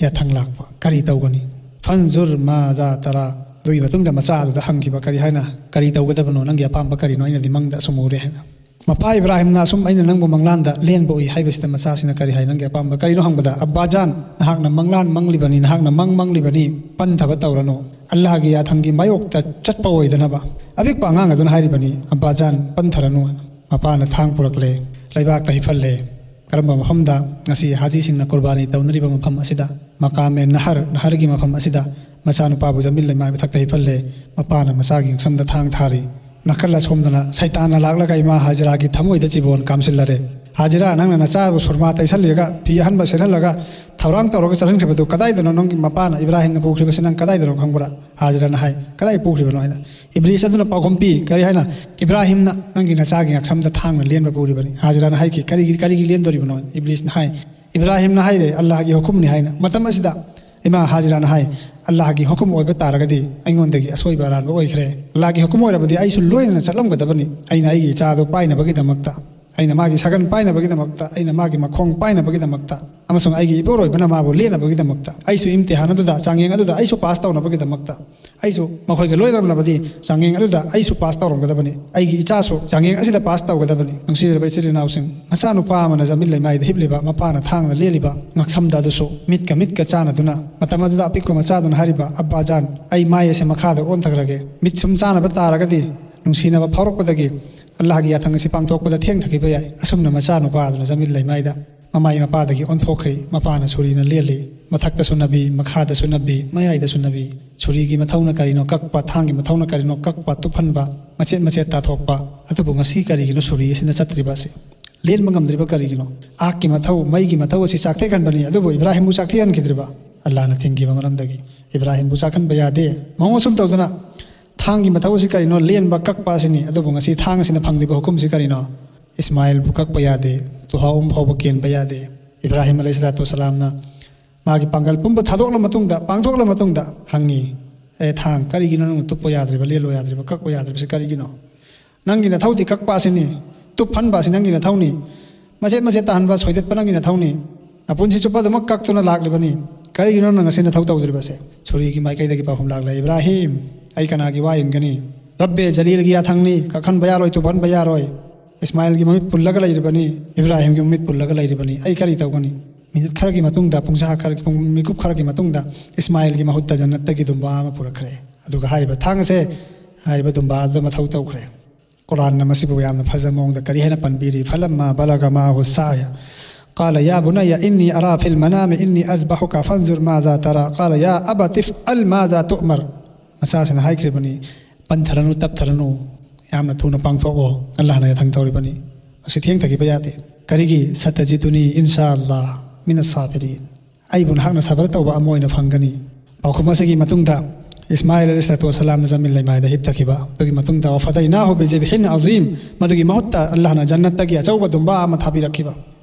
ꯌꯥꯊꯪ ꯂꯥꯛꯄ꯫ ꯀꯔꯤ ꯇꯧꯒꯅꯤ? "ꯐꯟꯖꯨꯔ ꯃꯥꯖꯥ ꯇꯔꯥ"꯫ ꯑꯗꯨꯒꯤ ꯃꯇꯨꯡꯗ ꯃꯆꯥ ꯑꯗꯨꯗ ꯍꯪꯈꯤꯕ, "ꯀꯔꯤ ꯍꯥꯏꯅ, ꯀꯔꯤ ꯇꯧꯒꯗꯕꯅꯣ? ꯅꯪꯒꯤ ꯑꯄꯥꯝꯕ ꯀꯔꯤꯅꯣ? ꯑꯩꯅꯗꯤ ꯃꯪꯗ ꯑꯁꯨꯝ ꯎꯔꯦ" ꯍꯥꯏꯅ꯫ "ꯃꯄꯥ ꯏꯕ꯭ꯔꯥꯍꯤꯝꯅ ꯑꯁꯨꯝ ꯑꯩꯅ ꯅꯪꯕꯨ ꯃꯪꯂꯥꯟꯗ ꯂꯦꯟꯕ ꯎꯏ" ꯍꯥꯏꯕꯁꯤꯗ ꯃꯆꯥꯁꯤꯅ ꯀꯔꯤ ꯍꯥꯏ? "ꯅꯪꯒꯤ ꯑꯄꯥꯝꯕ ꯀꯔꯤꯅꯣ?" ꯍꯪꯕꯗ, "ꯑꯕꯥꯖꯥꯟ, ꯅꯍꯥꯛꯅ ꯃꯪꯂꯥꯟ ꯃꯪꯂꯤꯕꯅꯤ, ꯅꯍꯥꯛꯅ ꯃꯪ ꯃꯪꯂꯤꯕꯅꯤ, ꯄꯟꯊꯕ ꯇꯧꯔꯅꯨ, ꯑꯜꯂꯥꯍꯒꯤ ꯌꯥꯊꯪꯒꯤ ꯃꯥꯌꯣꯛꯇ ꯆꯠꯄ ꯑꯣꯏꯗꯅꯕ"꯫ ꯑꯄꯤꯛꯄ ꯑꯉꯥꯡ ꯑꯗꯨꯅ ꯍꯥꯏꯔꯤꯕꯅꯤ, "ꯑꯕꯥꯖꯥꯟ, ꯄꯟꯊꯔꯅꯨ"꯫ ꯃꯄꯥꯅ ꯊꯥꯡ ꯄꯨꯔꯛꯂꯦ, ꯂꯩꯕꯥꯛꯇ ꯍꯤꯞꯍꯜꯂꯦ꯫ ꯀꯔꯝꯕ ꯃꯐꯝꯗ? ꯉꯁꯤ ꯍꯥꯖꯤꯁꯤꯡꯅ ꯀꯨꯔꯕꯥꯅꯤ ꯇꯧꯅꯔꯤꯕ ꯃꯐꯝ ꯑꯁꯤꯗ, ꯃꯀꯥꯃꯦ ꯅꯍꯔ, ꯅꯍꯔꯒꯤ ꯃꯐꯝ ꯑꯁꯤꯗ ꯃꯆꯥꯅꯨꯄꯥꯕꯨ ꯖꯃꯤꯜ ꯂꯩꯃꯥꯏ ꯃꯊꯛꯇ ꯍꯤꯞꯍꯜꯂꯦ꯫ ꯃꯄꯥꯅ ꯃꯆꯥꯒꯤ ꯉꯛꯁꯝꯗ ꯊꯥꯡ ꯊꯥꯔꯤ꯫ ꯅꯥꯀꯜ ꯑꯁꯣꯝꯗꯅ ꯁꯩꯇꯥꯟꯅ ꯂꯥꯛꯂꯒ ꯏꯃꯥ ꯍꯥꯖꯤꯔꯥꯒꯤ ꯊꯃꯣꯏꯗ ꯆꯤꯕꯣꯟ ꯀꯥꯝꯁꯤꯜꯂꯔꯦ꯫ "ꯍꯥꯖꯤꯔꯥ, ꯅꯪꯅ ꯅꯆꯥꯕꯨ ꯁꯨꯔꯃꯥ ꯇꯩꯁꯜꯂꯒ, ꯐꯤ ꯑꯍꯟꯕ ꯁꯦꯠꯍꯜꯂꯒ, ꯊꯧꯔꯥꯡ ꯇꯧꯔꯒ ꯆꯠꯍꯟꯈ꯭ꯔꯤꯕꯗꯨ ꯀꯗꯥꯏꯗꯅꯣ? ꯅꯪꯒꯤ ꯃꯄꯥꯅ ꯏꯕ꯭ꯔꯥꯍꯤꯝꯅ ꯄꯨꯈ꯭ꯔꯤꯕꯁꯤ ꯅꯪ ꯀꯗꯥꯏꯗꯅꯣ ꯈꯪꯕ꯭ꯔꯥ?" ꯍꯥꯖꯤꯔꯥꯅ ꯍꯥꯏ꯫ "ꯀꯗꯥꯏ ꯄꯨꯈ꯭ꯔꯤꯕꯅꯣ?" ꯍꯥꯏꯅ꯫ ꯏꯕ꯭ꯂꯤꯁ ꯑꯗꯨꯅ ꯄꯥꯎꯈꯨꯝ ꯄꯤ, ꯀꯔꯤ ꯍꯥꯏꯅ? "ꯏꯕ꯭ꯔꯥꯍꯤꯝꯅ ꯅꯪꯒꯤ ꯅꯆꯥꯒꯤ ꯉꯛꯁꯝꯗ ꯊꯥꯡꯅ ꯂꯦꯟꯕ ꯄꯨꯔꯤꯕꯅꯤ"꯫ ꯍꯥꯖꯤꯔꯥꯅ ꯍꯥꯏꯈꯤ, "ꯀꯔꯤꯒꯤ, ꯀꯔꯤꯒꯤ ꯂꯦꯟꯗꯣꯔꯤꯕꯅꯣ?" ꯏꯕ꯭ꯂꯤꯁꯅ ꯍꯥꯏ, "ꯏꯕ꯭ꯔꯥꯍꯤꯝꯅ ꯍꯥꯏꯔꯦ, ꯑꯜꯂꯥꯍꯒꯤ ꯍꯨꯀꯨꯝꯅꯤ" ꯍꯥꯏꯅ꯫ ꯃꯇꯝ ꯑꯁꯤꯗ ꯏꯃꯥ ꯍꯥꯖꯤꯔꯥꯅ ꯍꯥꯏ, "ꯑꯜꯂꯥꯍꯒꯤ ꯍꯨꯀꯨꯝ ꯑꯣꯏꯕ ꯇꯥꯔꯒꯗꯤ ꯑꯩꯉꯣꯟꯗꯒꯤ ꯑꯁꯣꯏꯕ ꯑꯔꯥꯟꯕ ꯑꯣꯏꯈ꯭ꯔꯦ꯫ ꯑꯜꯂꯥꯍꯒꯤ ꯍꯨꯀꯨꯝ ꯑꯣꯏꯔꯕꯗꯤ ꯑꯩꯁꯨ ꯂꯣꯏꯅꯅ ꯆꯠꯂꯝꯒꯗꯕꯅꯤ꯫ ꯑꯩꯅ ꯑꯩꯒꯤ ꯏꯆꯥꯗꯨ ꯄꯥꯏꯅꯕꯒꯤꯗꯃꯛꯇ, ꯑꯩꯅ ꯃꯥꯒꯤ ꯁꯒꯟ ꯄꯥꯏꯅꯕꯒꯤꯗꯃꯛꯇ, ꯑꯩꯅ ꯃꯥꯒꯤ ꯃꯈꯣꯡ ꯄꯥꯏꯅꯕꯒꯤꯗꯃꯛꯇ, ꯑꯃꯁꯨꯡ ꯑꯩꯒꯤ ꯏꯄꯨꯔꯣꯏꯕꯅ ꯃꯥꯕꯨ ꯂꯦꯟꯅꯕꯒꯤꯗꯃꯛꯇ, ꯑꯩꯁꯨ ꯏꯝꯇꯤꯍꯥꯟ ꯑꯗꯨꯗ, ꯆꯥꯡꯌꯦꯡ ꯑꯗꯨꯗ ꯑꯩꯁꯨ ꯄꯥꯁ ꯇꯧꯅꯕꯒꯤꯗꯃꯛꯇ, ꯑꯩꯁꯨ ꯃꯈꯣꯏꯒ ꯂꯣꯏꯅꯔꯝꯂꯕꯗꯤ ꯆꯥꯡꯌꯦꯡ ꯑꯗꯨꯗ ꯑꯩꯁꯨ ꯄꯥꯁ ꯇꯧꯔꯝꯒꯗꯕꯅꯤ꯫ ꯑꯩꯒꯤ ꯏꯆꯥꯁꯨ ꯆꯥꯡꯌꯦꯡ ꯑꯁꯤꯗ ꯄꯥꯁ ꯇꯧꯒꯗꯕꯅꯤ"꯫ ꯅꯨꯡꯁꯤꯔꯕ ꯏꯆꯤꯜ ꯏꯅꯥꯎꯁꯤꯡ, ꯃꯆꯥꯅꯨꯄꯥ ꯑꯃꯅ ꯖꯃꯤꯜ ꯂꯩꯃꯥꯏꯗ ꯍꯤꯞꯂꯤꯕ, ꯃꯄꯥꯅ ꯊꯥꯡꯅ ꯂꯦꯜꯂꯤꯕ ꯉꯛꯁꯝꯗ ꯑꯗꯨꯁꯨ ꯃꯤꯠꯀ ꯃꯤꯠꯀ ꯆꯥꯟꯅꯗꯨꯅ, ꯃꯇꯝ ꯑꯗꯨꯗ ꯑꯄꯤꯛꯄ ꯃꯆꯥꯗꯨꯅ ꯍꯥꯏꯔꯤꯕ, "ꯑꯕꯥꯖꯥꯟ, ꯑꯩ ꯃꯥꯏ ꯑꯁꯦ ꯃꯈꯥꯗ ꯑꯣꯟꯊꯈ꯭ꯔꯒꯦ꯫ ꯃꯤꯠ ꯁꯨꯝ ꯆꯥꯟꯅꯕ ꯇꯥꯔꯒꯗꯤ, ꯅꯨꯡꯁꯤꯅꯕ ꯐꯥꯎꯔꯛꯄꯗꯒꯤ ꯑꯜꯂꯥꯍꯒꯤ ꯌꯥꯊꯪ ꯑꯁꯤ ꯄꯥꯡꯊꯣꯛꯄꯗ ꯊꯦꯡꯊꯈꯤꯕ ꯌꯥꯏ"꯫ ꯑꯁꯨꯝꯅ ꯃꯆꯥꯅꯨꯄꯥ ꯑꯗꯨꯅ ꯖꯃꯤꯜ ꯂꯩꯃꯥꯏꯗ ꯃꯃꯥ ꯃꯄꯥꯗꯒꯤ ꯑꯣꯟꯊꯣꯛꯈ꯭ꯔꯦ꯫ ꯃꯄꯥꯅ ꯁꯨꯔꯤꯅ ꯂꯦꯜꯂꯤ꯫ ꯃꯊꯛꯇꯁꯨ ꯅꯕꯤ, ꯃꯈꯥꯗꯁꯨ ꯅꯕꯤ, ꯃꯌꯥꯏꯗꯁꯨ ꯅꯕꯤ꯫ ꯁꯨꯔꯤꯒꯤ ꯃꯊꯧꯅ ꯀꯔꯤꯅꯣ ꯀꯛꯄ, ꯊꯥꯡꯒꯤ ꯃꯊꯧꯅ ꯀꯔꯤꯅꯣ ꯀꯛꯄ, ꯇꯨꯞꯍꯟꯕ, ꯃꯆꯦꯠ ꯃꯆꯦꯠ ꯇꯥꯊꯣꯛꯄ꯫ ꯑꯗꯨꯕꯨ ꯉꯁꯤ ꯀꯔꯤꯒꯤꯅꯣ ꯁꯨꯔꯤ ꯑꯁꯤꯅ ꯆꯠꯇ꯭ꯔꯤꯕ ꯑꯁꯤ? ꯂꯦꯟꯕ ꯉꯝꯗ꯭ꯔꯤꯕ ꯀꯔꯤꯒꯤꯅꯣ? ꯑꯥꯒꯤ ꯃꯊꯧ, ꯃꯩꯒꯤ ꯃꯊꯧ ꯑꯁꯤ ꯆꯥꯛꯊꯦꯛꯍꯟꯕꯅꯤ, ꯑꯗꯨꯕꯨ ꯏꯕ꯭ꯔꯥꯍꯤꯝꯕꯨ ꯆꯥꯛꯊꯦꯛꯍꯟꯈꯤꯗ꯭ꯔꯤꯕ? ꯑꯜꯂꯥꯍꯅ ꯊꯤꯡꯈꯤꯕ ꯃꯔꯝꯗꯒꯤ ꯏꯕ꯭ꯔꯥꯍꯤꯝꯕꯨ ꯆꯥꯛꯍꯟꯕ ꯌꯥꯗꯦ꯫ ꯃꯑꯣꯡ ꯑꯁꯨꯝ ꯇꯧꯗꯅ ꯊꯥꯡꯒꯤ ꯃꯊꯧ ꯑꯁꯤ ꯀꯔꯤꯅꯣ? ꯂꯦꯟꯕ, ꯀꯛꯄ ꯑꯁꯤꯅꯤ꯫ ꯑꯗꯨꯕꯨ ꯉꯁꯤ ꯊꯥꯡ ꯑꯁꯤꯅ ꯐꯪꯂꯤꯕ ꯍꯨꯀꯨꯝꯁꯤ ꯀꯔꯤꯅꯣ? ꯏꯁꯃꯥꯏꯜꯕꯨ ꯀꯛꯄ ꯌꯥꯗꯦ, ꯇꯨꯍꯥꯎ ꯑꯃ ꯐꯥꯎꯕ ꯀꯦꯟꯕ ꯌꯥꯗꯦ꯫ ꯏꯕ꯭ꯔꯥꯍꯤꯝ ꯑꯂꯩꯍꯤꯁꯁꯂꯥꯇꯨ ꯋꯥꯁꯁꯂꯥꯝꯅ ꯃꯥꯒꯤ ꯄꯥꯡꯒꯜ ꯄꯨꯝꯕ ꯊꯥꯗꯣꯛꯂ ꯃꯇꯨꯡꯗ, ꯄꯥꯡꯊꯣꯛꯂ ꯃꯇꯨꯡꯗ ꯍꯪꯉꯤ, "ꯑꯦ ꯊꯥꯡ, ꯀꯔꯤꯒꯤꯅꯣ ꯅꯪꯅ ꯇꯨꯞꯄ ꯌꯥꯗ꯭ꯔꯤꯕ, ꯂꯦꯜꯂꯣ ꯌꯥꯗ꯭ꯔꯤꯕ, ꯀꯛꯄ ꯌꯥꯗ꯭ꯔꯤꯕꯁꯤ ꯀꯔꯤꯒꯤꯅꯣ? ꯅꯪꯒꯤ ꯅꯊꯧꯗꯤ ꯀꯛꯄ ꯑꯁꯤꯅꯤ, ꯇꯨꯞꯍꯟꯕ ꯑꯁꯤ ꯅꯪꯒꯤ ꯅꯊꯧꯅꯤ, ꯃꯆꯦꯠ ꯃꯆꯦꯠ ꯇꯥꯍꯟꯕ, ꯁꯣꯏꯗꯠꯄ ꯅꯪꯒꯤ ꯅꯊꯧꯅꯤ, ꯅꯄꯨꯟꯁꯤ ꯆꯨꯞꯄ ꯑꯗꯨꯃꯛ ꯀꯛꯇꯨꯅ ꯂꯥꯛꯂꯤꯕꯅꯤ꯫ ꯀꯔꯤꯒꯤꯅꯣ ꯅꯪ ꯉꯁꯤ ꯅꯊꯧ ꯇꯧꯗ꯭ꯔꯤꯕꯁꯦ?" ꯁꯨꯔꯤꯒꯤ ꯃꯥꯏꯀꯩꯗꯒꯤ ꯄꯥꯎꯈꯨꯝ ꯂꯥꯛꯂꯦ, "ꯏꯕ꯭ꯔꯥꯍꯤꯝ, ꯑꯩ ꯀꯅꯥꯒꯤ ꯋꯥ ꯏꯟꯒꯅꯤ? ꯔꯕꯦ ꯖꯂꯤꯜꯒꯤ ꯌꯥꯊꯪꯅꯤ, ꯀꯛꯍꯟꯕ ꯌꯥꯔꯣꯏ, ꯇꯨꯞꯍꯟꯕ ꯌꯥꯔꯣꯏ꯫ ꯏꯁꯃꯥꯏꯜꯒꯤ ꯃꯃꯤꯠ ꯄꯨꯜꯂꯒ ꯂꯩꯔꯤꯕꯅꯤ, ꯏꯕ꯭ꯔꯥꯍꯤꯝꯒꯤ ꯃꯃꯤꯠ ꯄꯨꯜꯂꯒ ꯂꯩꯔꯤꯕꯅꯤ꯫ ꯑꯩ ꯀꯔꯤ ꯇꯧꯒꯅꯤ?" ꯃꯤꯅꯤꯠ ꯈꯔꯒꯤ ꯃꯇꯨꯡꯗ, ꯄꯨꯡ ꯈꯔꯒꯤ, ꯄꯨꯡ ꯃꯤꯀꯨꯞ ꯈꯔꯒꯤ ꯃꯇꯨꯡꯗ ꯏꯁꯃꯥꯏꯜꯒꯤ ꯃꯍꯨꯠꯇ ꯖꯟꯅꯠꯇꯒꯤ ꯗꯨꯝꯕꯥ ꯑꯃ ꯄꯨꯔꯛꯈ꯭ꯔꯦ꯫ ꯑꯗꯨꯒ ꯍꯥꯏꯔꯤꯕ ꯊꯥꯡ ꯑꯁꯦ ꯍꯥꯏꯔꯤꯕ ꯗꯨꯝꯕꯥ ꯑꯗꯨꯗ ꯃꯊꯧ ꯇꯧꯈ꯭ꯔꯦ꯫ ꯀꯨꯔꯥꯟꯅ ꯃꯁꯤꯕꯨ ꯌꯥꯝꯅ ꯐꯖꯕ ꯃꯑꯣꯡꯗ ꯀꯔꯤ ꯍꯥꯏꯅ ꯄꯟꯕꯤꯔꯤ? "ꯐꯂꯝꯃꯥ ꯕꯂꯒ ꯃꯥꯍꯨ ꯁꯥꯌ ꯀꯥꯂ ꯌꯥ ꯕꯨꯅꯌ ꯏꯟꯅꯤ ꯑꯔꯥ ꯐꯤꯜ ꯃꯅꯥꯃꯤ ꯏꯟꯅꯤ ꯑꯁꯕꯍꯨꯀ ꯐꯟꯖꯨꯔ ꯃꯥꯖꯥ ꯇꯔꯥ ꯀꯥꯂ ꯌꯥ ꯑꯕꯇꯤꯐ ꯑꯜ ꯃꯥꯖꯥ ꯇꯨꯃꯔ"꯫ ꯃꯆꯥꯁꯤꯅ ꯍꯥꯏꯈ꯭ꯔꯤꯕꯅꯤ, "ꯄꯟꯊꯔꯅꯨ, ꯇꯞꯊꯔꯅꯨ, ꯌꯥꯝꯅ ꯊꯨꯅ ꯄꯥꯡꯊꯣꯛꯑꯣ, ꯑꯜꯂꯥꯍꯅ ꯌꯥꯊꯪ ꯇꯧꯔꯤꯕꯅꯤ, ꯃꯁꯤ ꯊꯦꯡꯊꯈꯤꯕ ꯌꯥꯗꯦ꯫ ꯀꯔꯤꯒꯤ? ꯁꯇꯖꯤꯗꯨꯅꯤ ꯏꯟꯁꯥ ꯑꯜꯂꯥ ꯃꯤꯅ ꯁꯥꯕꯤꯔꯤꯟ, ꯑꯩꯕꯨ ꯅꯍꯥꯛꯅ ꯁꯕꯔ ꯇꯧꯕ ꯑꯃ ꯑꯣꯏꯅ ꯐꯪꯒꯅꯤ"꯫ ꯄꯥꯎꯈꯨꯝ ꯑꯁꯤꯒꯤ ꯃꯇꯨꯡꯗ ꯏꯁꯃꯥꯏꯜ ꯑꯂꯩꯍꯤꯁꯁꯂꯥꯇꯨ ꯋꯥꯁꯁꯂꯥꯝꯅ ꯖꯃꯤꯟ ꯂꯩꯃꯥꯏꯗ ꯍꯤꯞꯊꯈꯤꯕ꯫ ꯑꯗꯨꯒꯤ ꯃꯇꯨꯡꯗ "ꯋꯐꯗꯩꯅꯥꯍꯨ ꯕꯤꯖꯤꯕꯍꯤꯟ ꯑꯖꯤꯝ", ꯃꯗꯨꯒꯤ ꯃꯍꯨꯠꯇ ꯑꯜꯂꯥꯍꯅ ꯖꯟꯅꯠꯇꯒꯤ ꯑꯆꯧꯕ ꯗꯨꯝꯕꯥ ꯑꯃ ꯊꯥꯕꯤꯔꯛꯈꯤꯕ꯫